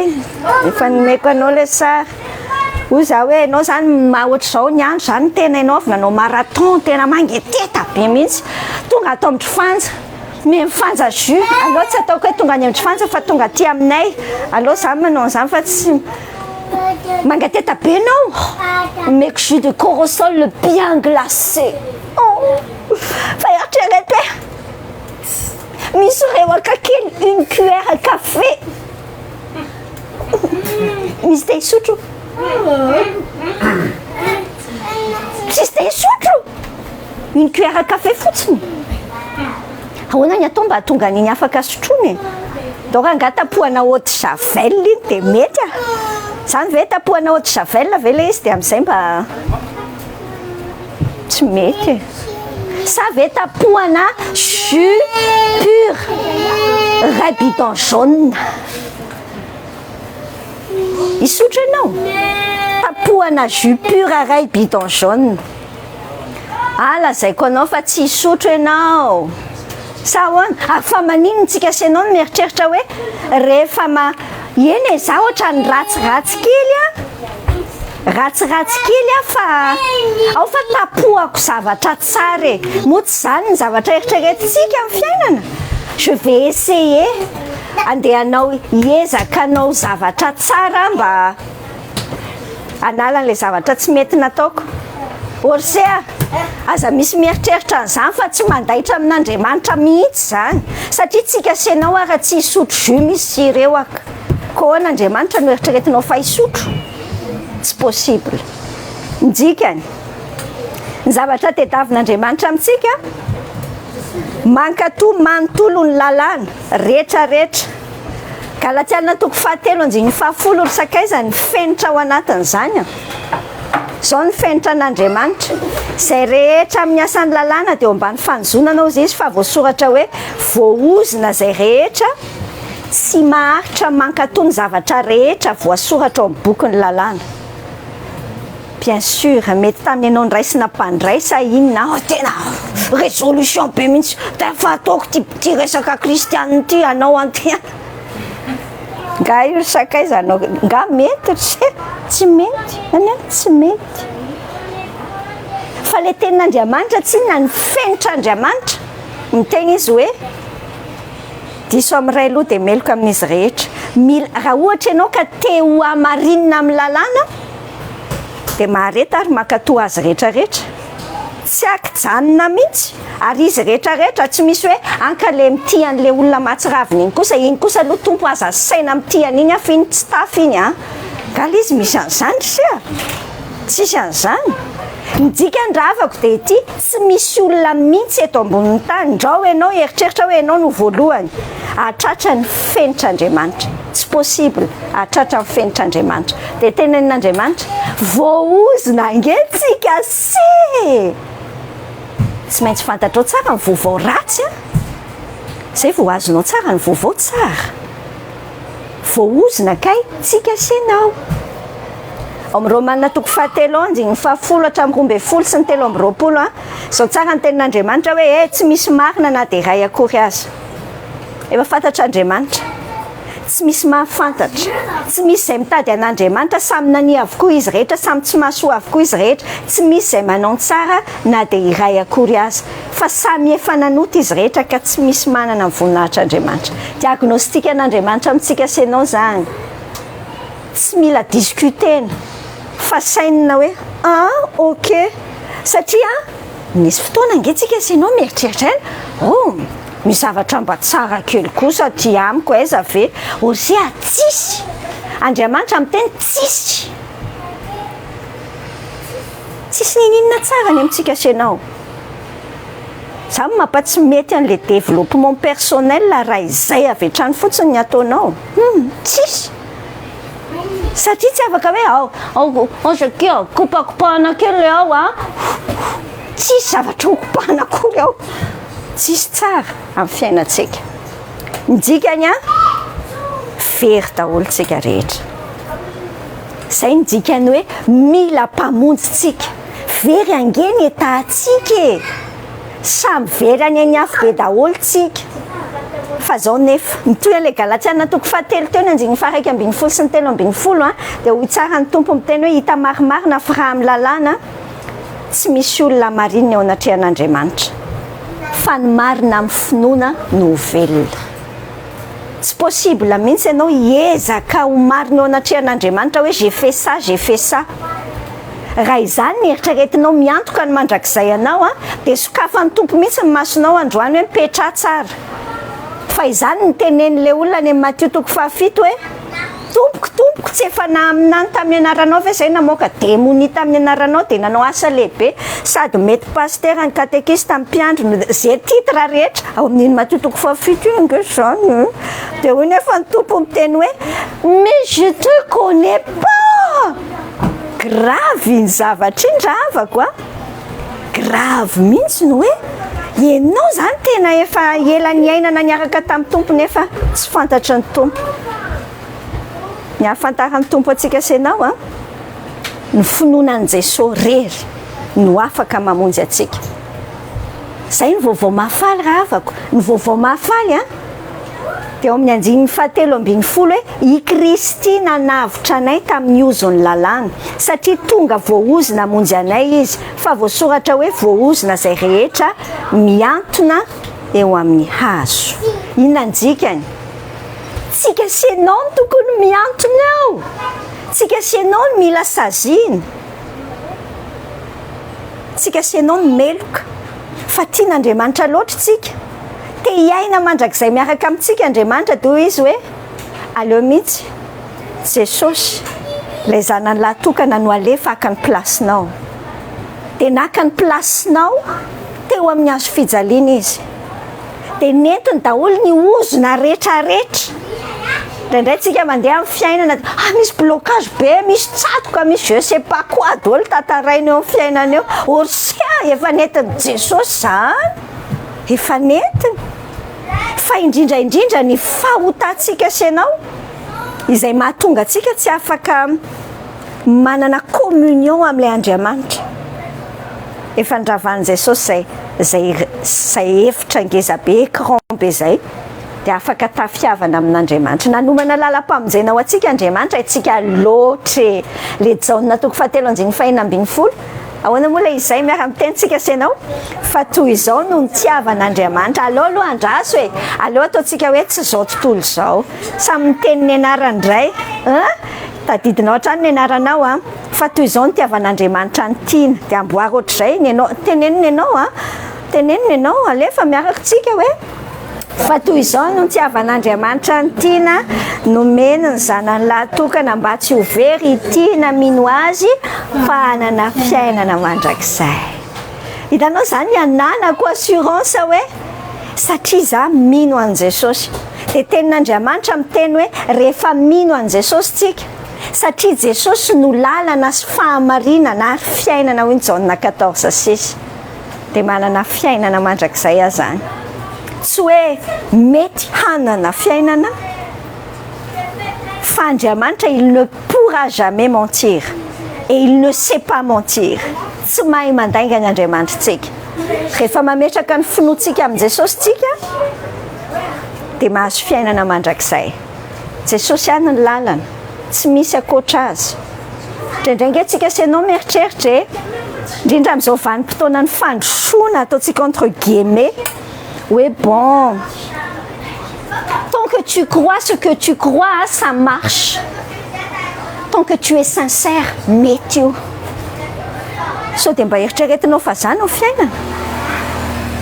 efa nomeko anao le sary. Hoy za hoe enao zany ma ohatr'izao ny andro zany tena enao avy nanao marathon tena mangeteta be mihitsy. Tonga ato amin-dry Fanja, omen'i Fanja jus, aleo tsy ataoko hoe tonga any amin-dry Fanja fa tonga aty aminay, aleo za manao an'izany fa tsy mangeteta be enao, omeko jus de corossol bien glacé. Oh! Fa eritrereto e! Misy rewaka kely une cuillère à café. Misy te hisotro? Tsisy te hisotro? Une cuillère à café fotsiny. Ahoana ny atao mba hahatonga an'iny afaka sotroina e? Donc angaha tapohana eau de javel iny dia mety a? Zany ve tapohana eau de javel ve ilay izy dia amin'izay mba Tsy mety e. Sa ve tapohana jus pur ray bidon jaune. Hisotro ianao? Tapohana jus pur iray bidon jaune. Ah lazaiko anao fa tsy hisotro ianao. Sa ahoana? Ary fa maninona tsika sy ianao no mieritreritra hoe rehefa ma eny e za ohatran'ny ratsiratsy kely a! Ratsiratsy kely aho fa ao fa tapohako zavatra tsara e! Moa tsy izany ny zavatra eritreretintsika amin'ny fiainana? Je vais essayer andeha hanao hiezaka hanao zavatra tsara mba hanala an'ilay zavatra tsy mety nataoko. Orse a! Aza misy mieritreritra an'izany fa tsy mandaitra amin'Andriamanitra mihitsy izany. Satria tsika sy ianao ara tsy hisotro jus misy ireo aka. Koa ahoana Andriamanitra no eritreretinao fa hisotro? Tsy possible. Ny dikany, ny zavatra tediavin'Andriamanitra amintsika, mankatò manontolo ny lalàna rehetrarehetra. Galatiana toko fahatelo andininy fahafolo ry sakaiza ny fenitra ao anatin'izany an. Izao ny fenitra an'Andriamanitra, izay rehetra amin'ny asan'ny lalàna dia eo ambany fanozonana hozy izy fa voasoratra hoe voaozona izay rehetra tsy maharitra mankatò ny zavatra rehetra voasoratra ao amin'ny bokin'ny lalàna. Bien sûr, mety tamin'ny ianao niraisina mpandray sa inona, ah tena résolution be mihitsy, tena fa ataoko ty ty resaka kristianina ity hanao an'ity an. Nga io ry sakaiza anao, nga mety ry se? Tsy mety, any an, tsy mety. Fa le tenin'Andriamanitra tsinona ny fenitr'Andriamanitra, miteny izy hoe diso amin'ny iray loha dia meloka amin'izy rehetra. Mila, raha ohatra ianao ka te ho hamarinina amin'ny lalàna, Dia mahareta ary mankatò azy rehetra rehetra. Tsy ankijanona mihitsy. Ary izy rehetra rehetra, tsy misy hoe anka le mitia an'le olona mahatsiravina iny kosa, iny kosa aloha Tompo aza asaina mitia an'iny aho fa iny tsy tafa iny an. Nga le izy misy an'izany ry se a? Tsisy an'izany. Ny dikany rahavako dia ity, tsy misy olona mihitsy eto ambonin'ny tany, ndrao ianao hieritreritra hoe ianao no voalohany hahatratra ny fenitr'Andriamanitra. Tsy possible hahatratra ny fenitr'Andriamanitra. Dia tenenin'Andriamanitra, voaozona ange tsika se! Tsy maintsy fantatrao tsara ny vaovao ratsy an! Zay vao azonao tsara ny vaovao tsara. Voaozona kay tsika sy enao. Ao amin'ny Romana toko fahatelo andininy fahafolo hatramin'ny 12 sy ny 23 an, izao tsara ny tenin'Andriamanitra hoe eh tsy misy marina na dia iray akory aza. Efa fantatr'Andriamanitra. Tsy misy mahafantatra. Tsy misy izay mitady an'Andriamanitra, samy nania avokoa izy rehetra, samy tsy mahasoa avokoa izy rehetra, tsy misy izay manao ny tsara na dia iray akory aza. Fa samy efa nanota izy rehetra ka tsy misy manana ny voninahitr'Andriamanitra. Diagnostic an'Andriamanitra amintsika sy ianao izany. Tsy mila discuter-na fa sainina hoe ah ok satria nisy fotoana ange tsika sy ianao mieritreritra ihany oh misy zavatra mba tsara kely kosa aty amiko aiza ve Hosea tsisy Andriamanitra miteny tsisy tsisy ninininona tsara ny amintsika sy ianao Zany mampatsy mety an'le développement personnel raha izay avy hatrany fotsiny ny ataonao. Hum, tsisy. Satria tsy afaka hoe ao, ao, ao zakia, kopakopahana kely le ao a. Tsisy zavatra hokopahana akory ao. Tsisy tsara amin'ny fiainantsika. Ny dikany a, very daholo tsika rehetra. Izay ny dikany hoe mila mpamonjy tsika. Very ange ny état-tsika e! Samy very any any afobe daholo tsika. Fa zao nefa, mitohy an'ilay Galatiana toko fahatelo teo ny andininy faha 11 sy ny 13 an, dia hoy tsara ny Tompo miteny hoe hita marimarina fa raha amin'ny lalàna tsy misy olona marinina eo anatrehan'Andriamanitra, fa ny marina amin'ny finoana no ho velona. Tsy possible mihitsy ianao hiezaka ho marina eo anatrehan'Andriamanitra hoe j'ai fait ça, j'ai fait ça. Raha izany ny eritreretinao miantoka ny mandrakizay anao an, dia sokafan'ny Tompo mihitsy ny masonao androany hoe mipetraha tsara. Fa izany no tenenin'ilay olona any amin'ny Matio toko fahafito hoe, Tompoko, Tompoko, tsy efa nahaminany tamin'ny anaranao ve izay namoaka demonia tamin'ny anaranao dia nanao asa lehibe sady mety pasitera ny katekista ny mpiandry no ze titre rehetra ao amin'iny Matio toko fahafito iny ange izany e. Dia hoy nefa ny Tompo miteny hoe, mais je te connais pas! Grave iny zavatra iny rahavako a! Grave mihitsy ny hoe ianao izany tena efa ela niainana niaraka tamin'ny Tompo nefa tsy fantatry ny Tompo. Ny ahafantaran'ny Tompo antsika sy ianao a, ny finoana an'i Jesoa rery no afaka mamonjy antsika. Izay ny vaovao mahafaly rahavako. Ny vaovao mahafaly a, dia ao amin'ny andininy fahatelo ambin'ny folo hoe i Kristy nanavotra anay tamin'ny ozon'ny lalàna, satria tonga voaozona hamonjy anay izy, fa voasoratra hoe voaozona izay rehetra mihantona eo amin'ny hazo. Inona ny dikany? Tsika sy ianao no tokony mihantona eo. Tsika sy ianao no mila saziana. Tsika sy ianao no meloka. Fa tian'Andriamanitra loatra tsika. Te hiaina mandrakizay miaraka amintsika Andriamanitra, dia hoy izy hoe aleo mihitsy Jesosy ilay zanany lahy tokana no alefa haka ny plasinao. Dia naka ny plasinao teo amin'ny hazo fijaliana izy. Dia nentiny daholo ny ozona rehetrarehetra. Indraindray tsika mandeha amin'ny fiainana, ah, misy blocage be, misy tsatoka, misy je sais pas quoi daholo tantaraina eo amin'ny fiainana eo. Orsia efa nentin'i Jesosy zany. Efa nentiny. Fa indrindra indrindra ny fahotantsika sy ianao izay mahatonga antsika tsy afaka manana communion amin'ilay Andriamanitra. Efa ndravan'i Jesosy zay efitra ngeza be, écran be zay, dia afaka tafiavana amin'Andriamanitra. Nanomana lalam-pamonjena ho antsika Andriamanitra, itsika loatra. Le Jaona toko fahatelo andininy faha-16. Ahoana moa ilay izay miara-miteny tsika sy ianao? Fa toy izao no nitiavan'Andriamanitra. Aleo aloha andraso e. Aleo ataontsika hoe tsy izao tontolo izao. Samy miteny ny anarany indray. Tadidinao hatrany ny anaranao a. Fa toy izao nitiavan'Andriamanitra ny tiana. Dia amboary ohatr'izay ny anao. Tenenina ianao a. Tenenina ianao, alefa miaraka tsika hoe fa toy izao no nitiavan'Andriamanitra ny tiana, nomeny ny zanany lahy tokana mba tsy ho very tiana mino azy fa hanana fiainana mandrakizay. Hitanao zany ananako assurance hoe satria za mino an'i Jesosy. Dia tenin'Andriamanitra miteny hoe rehefa mino an'i Jesosy tsika, satria Jesosy no lalana sy fahamarinana ary fiainana, hoy ny Jaona 14:6. Dia manana fiainana mandrakizay aho zany. Tsy hoe mety hanana fiainana, fa Andriamanitra, il ne pourra jamais mentir et il ne sait pas mentir. Tsy mahay mandainga ny Andriamanitra tsika. Rehefa mametraka ny finoantsika amin'i Jesosy tsika, dia mahazo fiainana mandrakizay. Jesosy ihany ny lalana, tsy misy ankoatra azy. Indraindray nge tsika sy ianao mieritreritra e, indrindra amin'izao vanim-potoana ny fandrosoana ataontsika entre guillemets hoe bon, tant que tu crois ce que tu crois, ça marche, tant que tu es sincère, mety io. Sao dia mba eritreretinao fa zany no fiainana?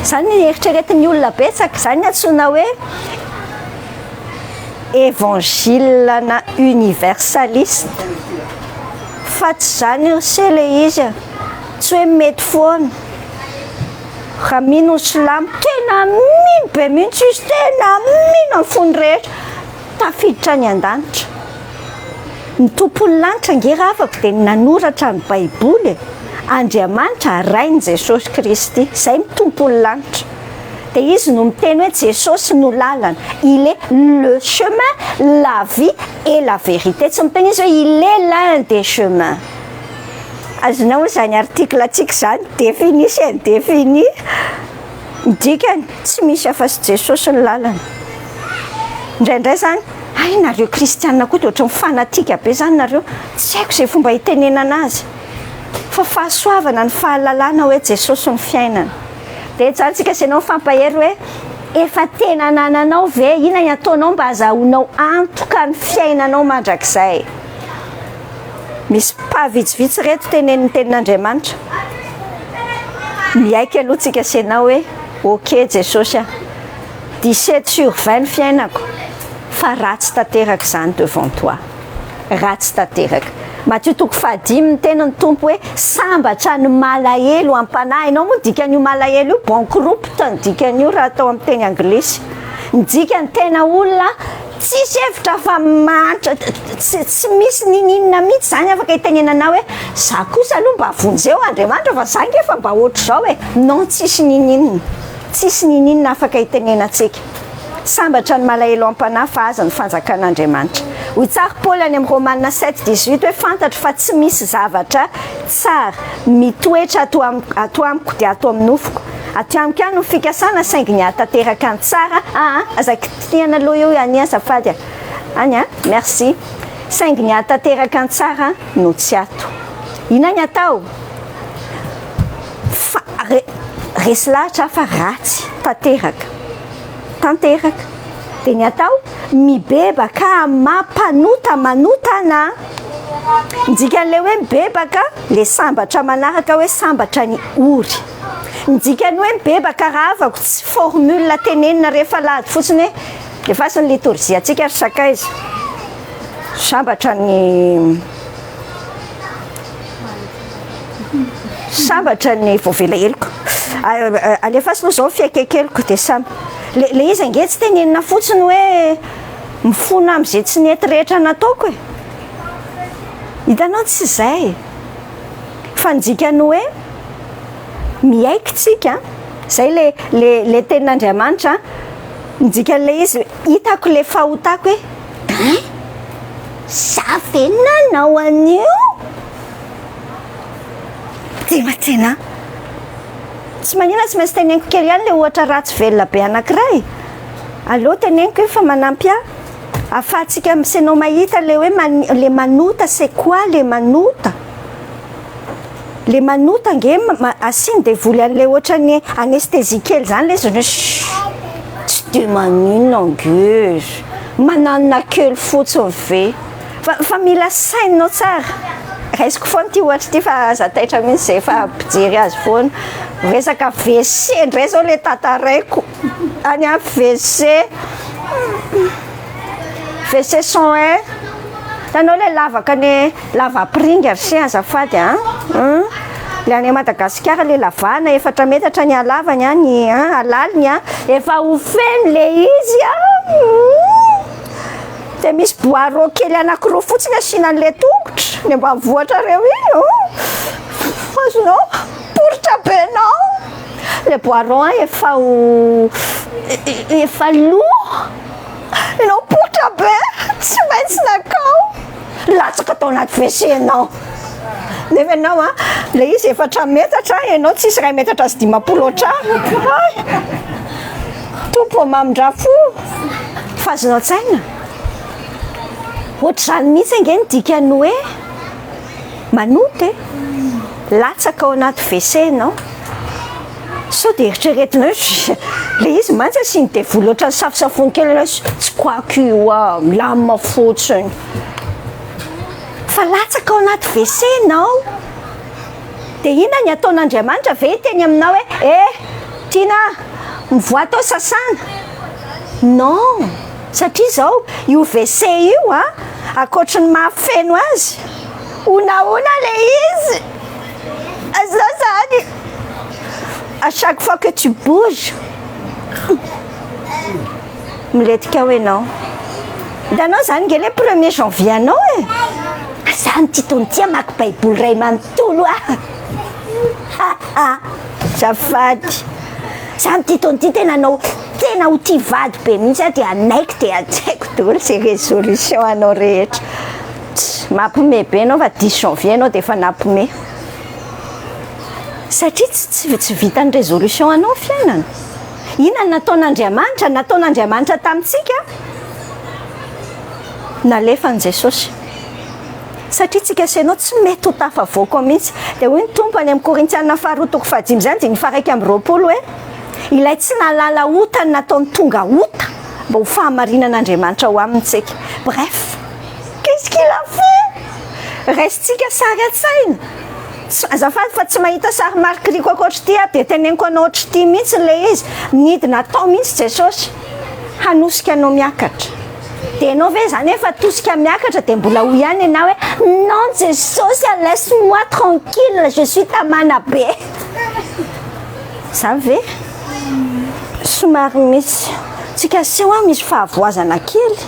Zany ny eritreretin'ny olona betsaka, zany ny antsoina hoe évangile na universaliste. Fa tsy zany se le izy a, tsy hoe mety foana. Raha mino ny silamo, tena mino be mihitsy izy, tena mino amin'ny fony rehetra, tafiditra any an-danitra. Ny tompon'ny lanitra nge ravako dia nanoratra ny Baiboly e. Andriamanitra Rain'i Jesosy Kristy, izay ny tompon'ny lanitra. Dia izy no miteny hoe Jesosy no lalana. Il est le chemin, la vie et la vérité. Tsy miteny izy hoe il est l'un des chemins. Azonao zany article atsika zany, défini sy indéfini. Ny dikany tsy misy afa-tsy Jesosy ny lalana. Indraindray zany, ay, nareo kristianina koa dia ohatran'ny fanatika be zany nareo, tsy haiko izay fomba hitenenana azy. Fa fahasoavana ny fahalalana hoe Jesosy ny fiainana. Dia zany tsika sy ianao mifampahery hoe efa tena anananao ve, inona ny ataonao mba azahoanao antoka ny fiainanao mandrakizay. Misy pa vitsivitsy reto tenenin'ny tenin'Andriamanitra. Miaiky aloha tsika sy ianao hoe ok Jesosy a, 17 sur 20 ny fiainako, fa ratsy tanteraka izany devant toi. Ratsy tanteraka. Matio toko fahadimy ny teny ny Tompo hoe sambatra ny malahelo am-panahy. Ianao moa dikan'io malahelo io, bankrupt ny dikan'io raha atao amin'ny teny anglisy. Ny dikany tena olona tsisy hevitra fa mahantra, tsy misy nininona mihitsy zany afaka hitenenana hoe za kosa aloha mba vonjeo Andriamanitra fa za nge fa mba ohatr'izao e. Non, tsisy nininona. Tsisy nininona afaka hitenenantsika. Sambatra ny malahelo am-panahy fa azy ny fanjakan'Andriamanitra. Hoy tsara Paoly any amin'ny Romana 7:18 hoe fantatro fa tsy misy zavatra tsara mitoetra ato ato amiko dia ato amin'ny nofoko. Aty amiko ihany no fikasana saingy ny hahatanteraka ny tsara aa aza kitihana aloha io Annie azafady a. Any a, merci. Saingy ny hahatanteraka ny tsara no tsy ato. Inona ny atao? Fa re, resy lahatra aho fa ratsy tanteraka. Tanteraka. Dia ny atao? Mibebaka amin'ny maha mpanota manota ana. Ny dikan'ilay hoe mibebaka, ilay sambatra manaraka hoe sambatra ny ory. Ny dikan'ny hoe mibebaka rahavako tsy formule tenenina rehefa alahady fotsiny hoe efaso ny litorjia antsika ry sakaiza. Sambatra ny Sambatra ny voavela heloka. Alefaso aloha izao ny fiaikekeloko dia samy. Le le izy ange tsy tenenina fotsiny hoe mifona amin'izay tsy nety rehetra nataoko e. Hitanao tsy izay. Fa ny dikany hoe miaiky tsika, izay le le le tenin'Andriamanitra, ny dikan'ilay izy hitako le fahotako hoe hein za ve nanao an'io? Tena tena tsy manina tsy maintsy teneniko kely ihany le ohatra ratsy velona be anankiray. Aleo teneniko io fa manampy ahy ahafahantsika misenao mahita le hoe le manota c'est quoi le manota? Le manota ange asiany devoly an'le ohatran'ny anesthésie kely zany le izy hoe tsy de maninona ange mananona kely fotsiny ve? Fa fa mila saininao tsara. Raisiko foana ity ohatra ity fa aza taitra mihitsy izay efa mpijery azy foana. Resaka WC indray izao ilay tantaraiko. Any amin'ny WC. WC 101. Hitanao ilay lavaka any lavapiringa ry se azafady a. Ilay any Madagasikara ilay lavahana efatra metatra ny halavany a, ny halaliny a. Efa ho feno ilay izy a. Dia misy boireau kely anankiroa fotsiny asiana an'ilay tongotra, ny ambanivohitrareo iny oh! Azonao? Poritra be nao! Ilay boireau an efa ho efa lo! Ianao poritra be! Tsy maintsy nankao! Latsaka tao anaty WC ianao! Nefa ianao an, ilay izy efatra metatra, ianao tsisy iray metatra sy 50 ohatr'ahy! Hay! Tompo ô mamindrà fo! Fa azonao an-tsaina? Ohatr'izany mihitsy ange ny dikan'ny hoe manota e! Latsaka ao anaty WC ianao. Sao dia eritreretinao hoe ilay izy mantsy asian'ny devoly ohatran'ny safosafony kely ilay izy, tsy quoi io ah, milamina fotsiny. Fa latsaka ao anaty WC ianao. Dia inona ny ataon'Andriamanitra ve hiteny aminao hoe eh Tiana a, mivoaha tao sasana? Non, satria izao io WC io a, ankoatry ny maha feno azy, honahona ilay izy, azonao izany, à chaque fois que tu bouges, Milentika ao ianao. Hitanao izany nge le premier janvier anao e. Za amin'ity taona ity hamaky baiboly iray manontolo aho. Ha ha. Azafady. Za amin'ity taona ity tena hanao tena ho tia vady be mihitsy aho dia hanaiky dia hajaiko daholo izay résolution anao rehetra. Tss, mampime be ianao fa 10 janvier ianao dia efa nampime. Satria tsy tsy vitan'ny résolution anao ny fiainana. Inona no nataon'Andriamanitra? Nataon'Andriamanitra tamintsika? Nalefan'i Jesosy. Satria tsika sy ianao tsy mety ho tafavoaka ao mihitsy. Dia hoy ny Tompo any amin'ny Korintiana faharoa toko fahadimy izany andininy faha-21 hoe, Ilay tsy nahalala ota no nataony tonga ota mba ho fahamarinan'Andriamanitra ho aminy tsika. Bref, qu'est-ce qu'il a fait? Raisintsika sary an-tsaina. Azafady fa tsy mahita sary marikoriko ankoatr'ity aho dia teneniko anao ohatr'ity mihitsy ilay izy, nidina tao mihitsy Jesosy hanosika anao miakatra. Dia ianao ve izany efa tosika miakatra dia mbola hoy ihany ianao hoe non Jesosy a laisse moi tranquille je suis tamana be. Izany ve? Somary misy tsika aseho aho misy fahavoazana kely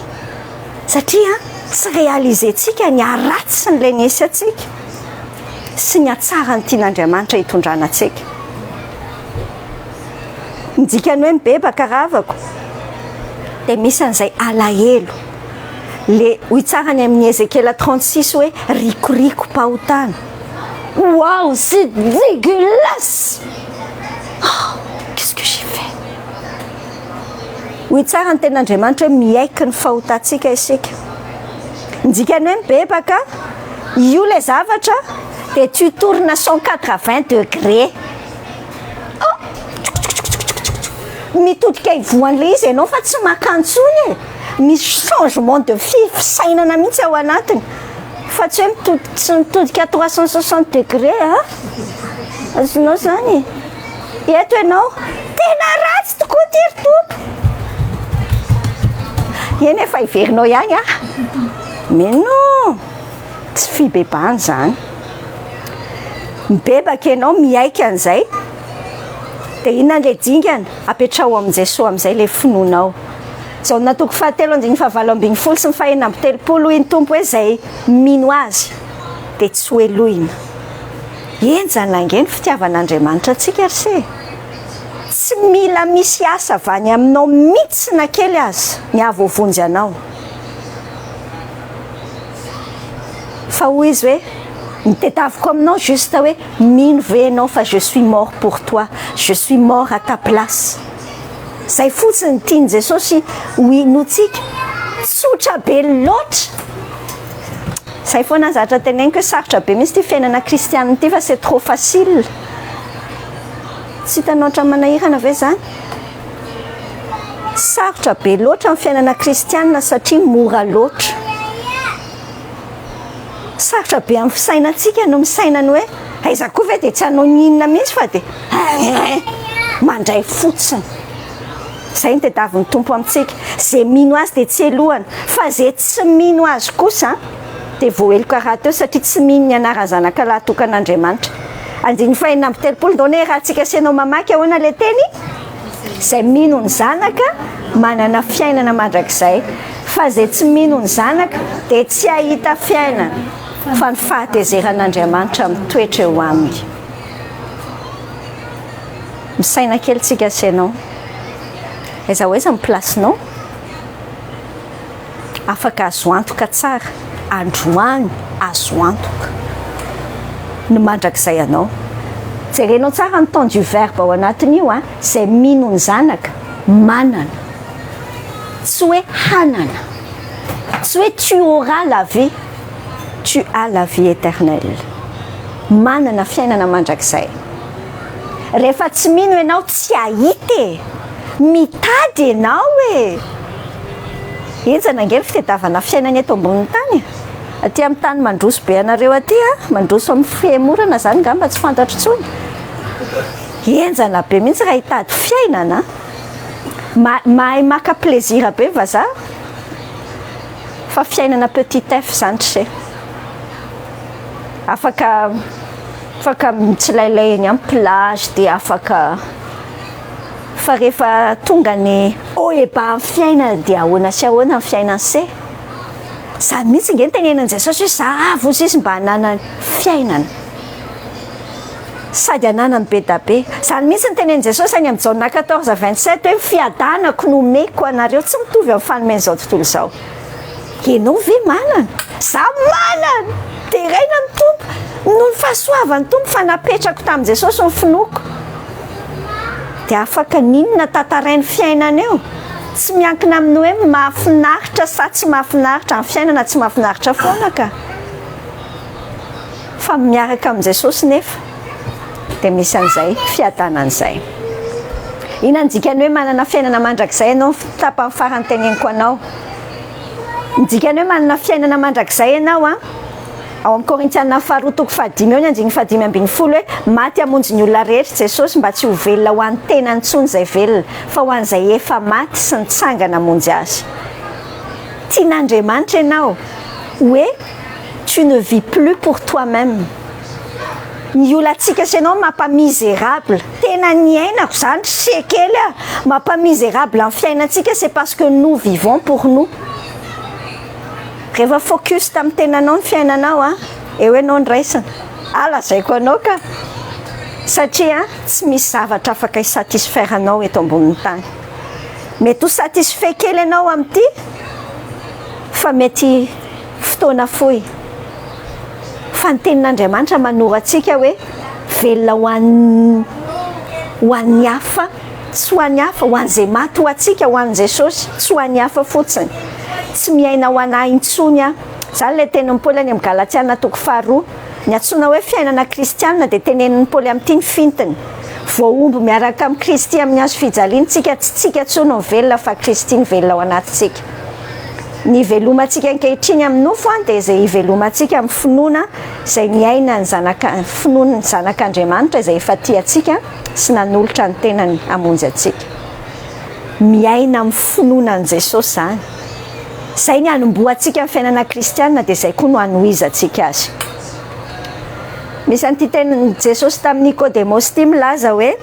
satria tsy réaliser-tsika ny haratsin'ilay nisy antsika. sy ny hatsarany tian'Andriamanitra hitondrana antsika. Ny dikan'ny hoe mibebaka ravako dia misy an'izay alahelo. Le hoy tsara any amin'ny Ezekiela 36 hoe rikoriko-pahotana. Waouh, c'est dégueulasse! Oh, qu'est-ce que j'ai fait? Hoy tsara ny tenin'Andriamanitra hoe miaiky ny fahotantsika isika. Ny dikany hoe mibebaka, io ilay zavatra dia tu tournes 180 degrés. Oh! Mitodika ivohan'ilay izy ianao fa tsy maka intsony e. Misy changement de fisainana mihitsy ao anatiny. Fa tsy hoe mitodika, tsy mitodika 360 degrés a. Azonao zany? Eto ianao, tena ratsy tokoa ty ry Tompo. Eny efa heverinao ihany aho. Mais non, tsy fibebahana izany. Mibebaka ianao, miaiky an'izay. Dia inona ilay dingana? Apetraho amin'i Jesoa amin'izay ilay finoanao. Jaona toko fahatelo andininy fahavalo ambin'ny folo sy ny fahenina amby telopolo hoy ny Tompo hoe izay mino Azy dia tsy hohelohina. Henjana ange ny fitiavan'Andriamanitra antsika ry se e! Tsy mila misy asa avy any aminao mihitsy na kely aza ny hahavoavonjy anao. Fa hoy izy hoe, ny tedaviko aminao juste hoe mino ve ianao fa je suis mort pour toi, je suis mort à ta place. Zay fotsiny tian'i Jesosy ho inoantsika. Tsotra be loatra. Zay foana ny zavatra teneniko hoe sarotra be mihitsy ity fiainana kristianina ity fa c'est trop facile. Tsy hitanao ohatran'ny manahirana ve zany? Sarotra be loatra ny fiainana kristianina satria mora loatra. Sarotra be amin'ny fisainantsika no misaina ny hoe aiza koa ve dia tsy hanao n'inona mihitsy fa dia mandray fotsiny. Izay no tadiavin'ny Tompo amintsika. Izay mino Azy dia tsy helohana, fa izay tsy mino Azy kosa dia voaheloka rahateo satria tsy mino ny anaran'ny Zanaka lahy tokan'Andriamanitra. Andininy fahenina amby telopolo, ndao anie raha tsika sy ianao mamaky ahoana ilay teny? Izay mino ny Zanaka manana fiainana mandrakizay, fa izay tsy mino ny Zanaka dia tsy hahita fiainana, fa ny fahatezeran'Andriamanitra mitoetra eo aminy. Misaina kely tsika sy ianao. Aiza ho aiza ny place-nao? Afaka azo antoka tsara androany azo antoka ny mandrakizay anao. Jerenao tsara ny temps du verbe ao anatin'io a, izay mino ny zanaka manana. Tsy hoe hanana. Tsy hoe tu auras la vie, tu as la vie éternelle. Manana fiainana mandrakizay. Rehefa tsy mino ianao tsy hahita e! Mitady ianao e! Henjana ange ny fitadiavana fiainana eto ambonin'ny tany e! Aty amin'ny tany mandroso be anareo aty a, mandroso amin'ny fihemorana izany angamba tsy fantatro intsony. Henjana be mihitsy raha hitady fiainana. Mahay maka plaisir be ny vazaha fa fiainana petit f izany ry se. Afaka afaka mitsilailay eny amin'ny plage dia afaka fa rehefa tonga ny haut et bas amin'ny fiainana dia ahoana sy ahoana ny fiainan'ny se. Izany mihitsy ange no tenenan'i Jesosy hoe za avy hozy izy mba hananany fiainana sady hananany be da be. Izany mihitsy no tenenin'i Jesosy any amin'ny Jaona 14 27 hoe ny fiadanako no omeko anareo tsy mitovy amin'ny fanomen'izao tontolo izao. Ianao ve manana? Za manana! Deraina ny Tompo noho ny fahasoavan'ny Tompo fa napetrako tamin'i Jesosy ny finoako. Dia afaka n'inona tantarain'ny fiainana eo. Tsy miankina amin'ny hoe mahafinaritra sa tsy mahafinaritra, ny fiainana tsy mahafinaritra foana ka. Fa miaraka amin'i Jesosy nefa dia misy an'izay fiadanana izay. Inona ny dikan'ny hoe manana fiainana mandrakizay ianao? Ny tapany farany teneniko anao. Ny dikan'ny hoe manana fiainana mandrakizay ianao an, ao amin'ny Korintiana faharoa toko fahadimy eo ny andininy fahadimy ambin'ny folo hoe maty hamonjy ny olona rehetra Jesosy mba tsy ho velona ho an'ny tenany intsony izay velona fa ho an'izay efa maty sy nitsangana hamonjy azy. Tian'Andriamanitra ianao hoe tu ne vis plus pour toi-même. Ny olantsika sy ianao mampa miserable. Tena niainako zany ry se kely a! Mampa miserable ny fiainantsika c'est parce que nous vivons pour nous. Rehefa focus tamin'ny tenanao ny fiainanao a, eo ianao no raisina. Ah lazaiko anao ka! Satria tsy misy zavatra afaka hi satisfaire anao eto ambonin'ny tany. Mety ho satisfait kely ianao amin'ity. Fa mety fotoana fohy. Fa ny tenin'Andriamanitra manoro antsika hoe velona ho an'ny ho an'ny hafa, tsy ho an'ny hafa, ho an'izay maty ho antsika, ho an'i Jesosy, tsy ho an'ny hafa fotsiny. Tsy miaina ho an'ahy intsony aho. Izany ilay tenin'i Paoly any amin'ny Galatiana toko faharoa. Ny antsoina hoe fiainana kristiana dia tenenin'i Paoly amin'ity ny fintiny. Voahombo miaraka amin'i Kristy amin'ny hazo fijaliana isika, tsy tsika intsony no velona fa Kristy no velona ao anatintsika. Ny ivelomantsika ankehitriny amin'ny nofo dia izay ivelomantsika amin'ny finoana izay miaina ny zanaka, finoan'ny Zanak'Andriamanitra izay efa tia antsika sy nanolotra ny tenany hamonjy antsika. Miaina amin'ny finoana an'i Jesosy izany. Izay ny hanombohantsika ny fiainana kristiana dia izay koa no hanohizantsika azy. Misy an'ity tenin'i Jesosy tamin'i Nikodemosy ity milaza hoe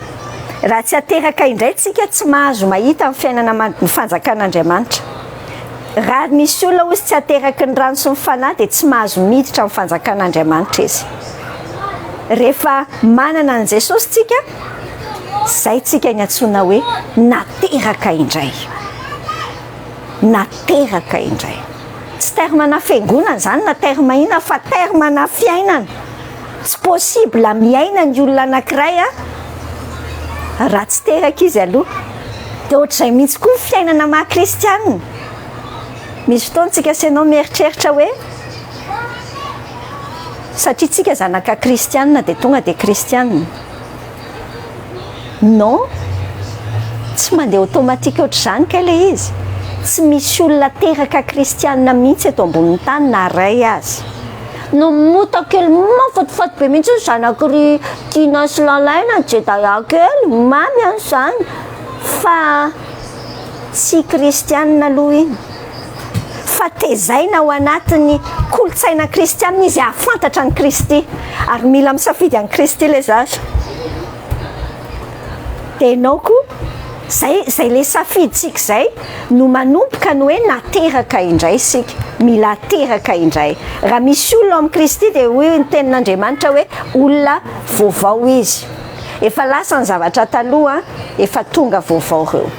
raha tsy ateraka indray tsika tsy mahazo mahita ny fiainana ny fanjakan'Andriamanitra. Raha misy olona hozy tsy ateraky ny rano sy ny fanahy dia tsy mahazo miditra amin'ny fanjakan'Andriamanitra izy. Rehefa manana an'i Jesosy tsika, izay tsika ny antsoina hoe nateraka indray. Nateraka indray. Tsy terme-na fiangonana izany na terme inona fa terme-na fiainana. Tsy possible miaina ny olona anankiray raha tsy teraka izy aloha. Dia ohatr'izay mihitsy koa ny fiainana maha kristianina. Misy fotoana tsika sy ianao mieritreritra hoe satria tsika zanaka kristianina dia tonga dia kristianina. Non, tsy mandeha automatique ohatr'izany kay ilay izy. Tsy misy olona teraka kristianina mihitsy eto ambonin'ny tany na ray aza. No mota kely mahafatifaty be mihitsy ny zanaky ry Tiana sy Lalaina, Jedaya kely, mamy an izany. Fa tsy kristianina aloha iny. Fa tezaina ao anatin'ny kolontsaina kristianina izy hahafantatra an'i Kristy. Ary mila misafidy an'i Kristy ilay zaza. Dia ianao koa, izay, izay ilay safidintsika izay no manomboka ny hoe nateraka indray isika. Mila ateraka indray. Raha misy olona ao amin'i Kristy dia hoy ny tenin'Andriamanitra hoe olona vaovao izy. Efa lasa ny zavatra taloha, efa tonga vaovao ireo.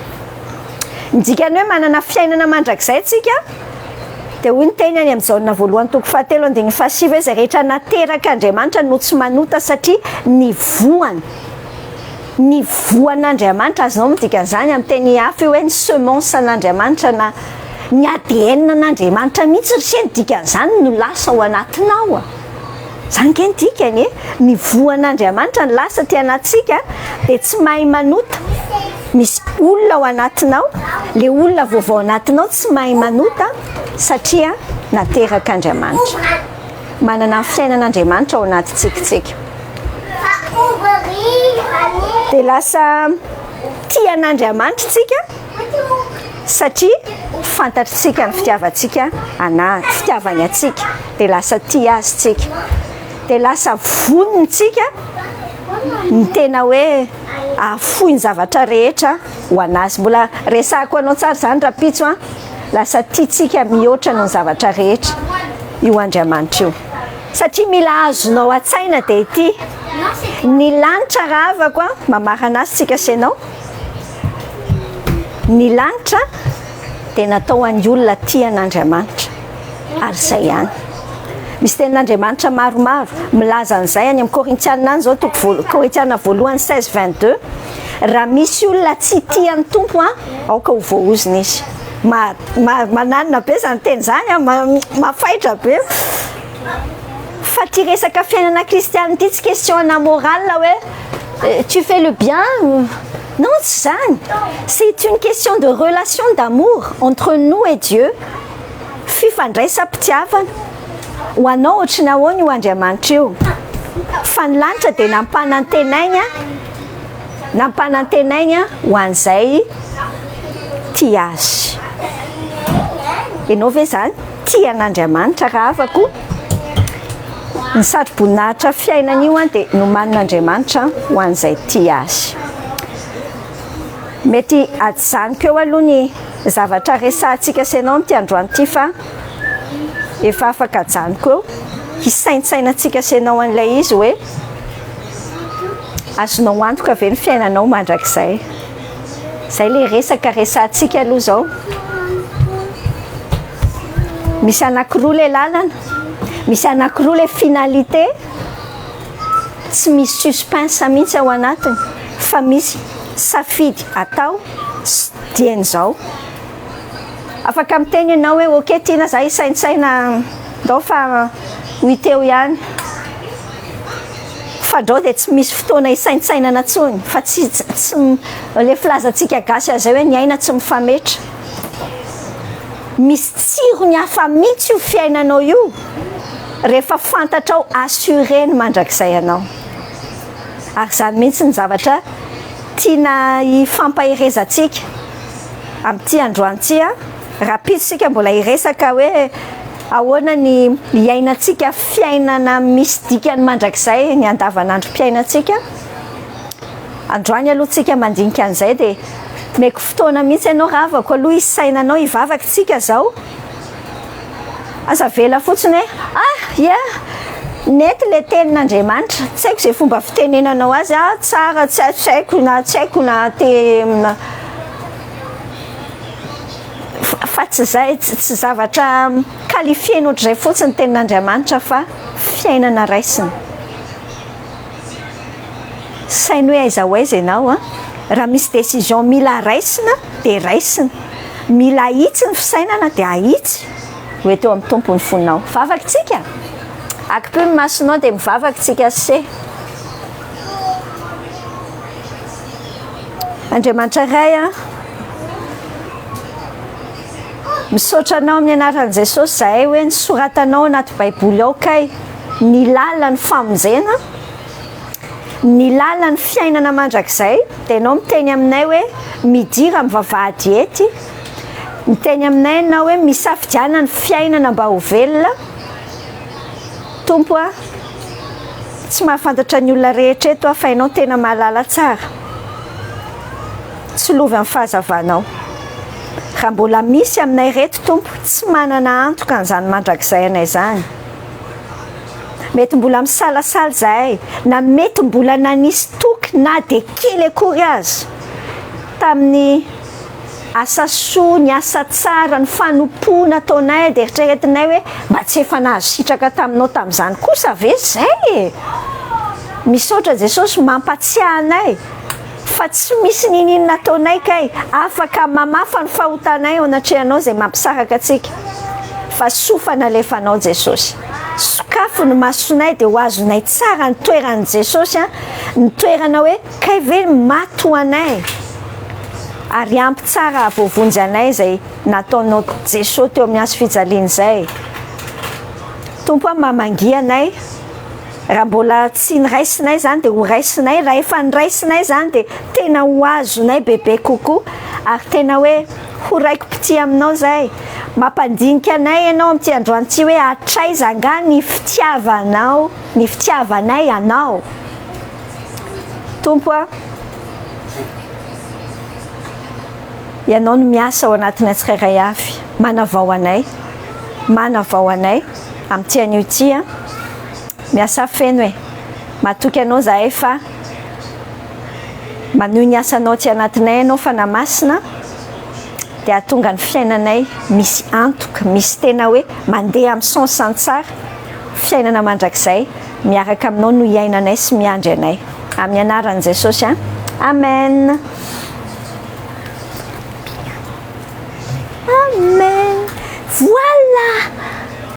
Ny dikan'ny hoe manana fiainana mandrakizay tsika dia hoy ny teny any amin'ny Jaona voalohany toko fahatelo andininy fahasivy hoe izay rehetra naterak'Andriamanitra no tsy manota satria ny voany ny voan'Andriamanitra azonao ny dikan'izany amin'ny teny hafa io hoe ny semence an'Andriamanitra na ny ADN an'Andriamanitra mihitsy ry se ny dikan'izany no lasa ao anatinao a. Zany nge ny dikany e! Ny voan'Andriamanitra ny lasa aty anatintsika dia tsy mahay manota. Misy olona ao anatinao, le olona vaovao anatinao tsy mahay manota satria naterak'Andriamanitra. Manana ny fiainan'Andriamanitra ao anatintsika tsika. Dia lasa tia an'Andriamanitra tsika satria fantatritsika ny fitiavantsika ana, fitiavany antsika. Dia lasa tia azy tsika. Dia lasa vonona tsika ny tena hoe ahafoy ny zavatra rehetra ho an'azy. Mbola resahako anao tsara izany rahampitso an. Lasa tiantsika mihoatra noho ny zavatra rehetra io Andriamanitra io. Satria mila azonao an-tsaina dia ity, ny lanitra rahavako an, mamarana azy tsika sy ianao, ny lanitra dia natao ho an'ny olona tia an'Andriamanitra. Ary izay ihany. Misy tenin'Andriamanitra maromaro milaza an'izay any amin'ny Korintiana any izao toko voalo- Korintiana voalohany 16 22. Raha misy olona tsy tia ny Tompo an, aoka ho voaozona izy. Ma, ma, mananina be izany teny izany an, ma, mafaitra be. Fa ity resaka fiainana kristiana ity tsy question ana morale hoe euh, tu fais le bien non tsy izany. C'est une question de relation d'amour entre nous et Dieu. Fifandraisam-pitiavana. Ho anao ohatry ny ahoana io Andriamanitra io? Fa ny lanitra dia nampanantenainy nampanantenainy ho an'izay tia azy. Ianao ve izany tia an'Andriamanitra rahavako? Ny satroboninahitra fiainana io dia nomanin'Andriamanitra ho an'izay tia azy. Mety ajanoko eo aloha ny zavatra resahantsika sy ianao amin'ity androany ity fa efa afaka ajanoko eo hisaintsainantsika sy ianao an'ilay izy hoe azonao antoka ve ny fiainanao mandrakizay. Izay ilay resaka resahantsika aloha izao. Misy anankiroa le lalana, misy anankiroa le finalité, tsy misy suspense mihitsy ao anatiny fa misy safidy atao dieny izao. Afaka miteny ianao hoe ok tiana za hisaintsaina ndao fa ho hita eo ihany. Fa ndrao dia tsy misy fotoana hisaintsainana intsony fa tsy tsy le filazantsika gasy an'izay hoe ny aina tsy mifametra. Misy tsirony hafa mihitsy io fiainanao io rehefa fantatrao assuré ny mandrakizay anao. Ary izany mihitsy ny zavatra tiana hifampaherezantsika amin'ity androany ity an. Rahampitso isika mbola hiresaka hoe ahoana ny hiainantsika fiainana misy dikany mandrakizay ny andavanandrom-piainantsika. Androany aloha tsika mandinika an'izay dia omeko fotoana mihitsy ianao ravako aloha hisainanao hivavaka tsika zao. Aza avela fotsiny hoe ah yeah nety le tenin'Andriamanitra. Tsy haiko izay fomba fitenenanao azy ah tsara tsy haiko na tsy haiko na te fa tsy izay tsy zavatra qualifier-na ohatr'izay fotsiny ny tenin'Andriamanitra fa fiainana raisina. Saino hoe aiza ho aiza ianao an! Raha misy décision mila raisina dia raisina, mila ahitsy ny fisainana dia ahitsy, ho eto eo amin'ny Tompo ny fonao. Vavaka tsika! Akipio ny masonao dia mivavaka tsika se. Andriamanitra Ray an! Misaotra Anao amin'ny anaran'i Jesosy zahay hoe nosoratanao anaty baiboly ao kay ny lalan'ny famonjena, ny lalan'ny fiainana mandrakizay, dia Ianao miteny aminay hoe midira amin'ny vavahady ety, miteny aminay Ianao hoe misafidiana ny fiainana mba ho velona, Tompo a, tsy mahafantatra ny olona rehetra eto aho fa Ianao tena mahalala tsara. Tsilovy amin'ny fahazavanao. Raha mbola misy aminay ireto Tompo tsy manana antoka an'izany mandrakizay anay izany. Mety mbola misalasala izahay na mety mbola nanisy toky na dia kely akory aza tamin'ny asa soa, ny asa tsara, ny fanompoana ataonay dia eritreretinay hoe mba tsy efa nahazo sitraka taminao tamin'izany kosa ve izay e? Misaotra Jesosy mampatsiahy anay. Fa tsy misy niniana ataonay kay afaka mamafa ny fahotanay eo anatrehanao izay mampisaraka antsika fa soa fa nalefanao Jesosy. Sokafy ny masonay dia ho azonay tsara ny toeran'i Jesosy an, ny toerana hoe kay ve maty ho anay ary ampy tsara hahavoavonjy anay izay nataonao Jesosy teo amin'ny hazo fijaliana izay. Tompo a mamangia anay. Raha mbola tsy niraisinay izany dia ho raisinay, raha efa niraisinay izany dia tena ho azonay bebe kokoa ary tena hoe ho raiki-pitia aminao izay. Mampandinika anay ianao amin'ity androany ity hoe hatraiza angaha ny fitiavanao, ny fitiavanay anao. Tompo a, Ianao no miasa ao anatinay tsirairay avy, manavao anay, manavao anay amin'ity anio ity a. Miasà feno e. Matoky anao zahay fa manohy ny asanao aty anatinay ianao Fanahy Masina dia hahatonga ny fiainanay misy antoka, misy tena hoe mandeha amin'ny sens tsara, fiainana mandrakizay miaraka aminao no iainanay sy miandry anay. Amin'ny anaran'i Jesosy an. Amen. Amen. Voilà.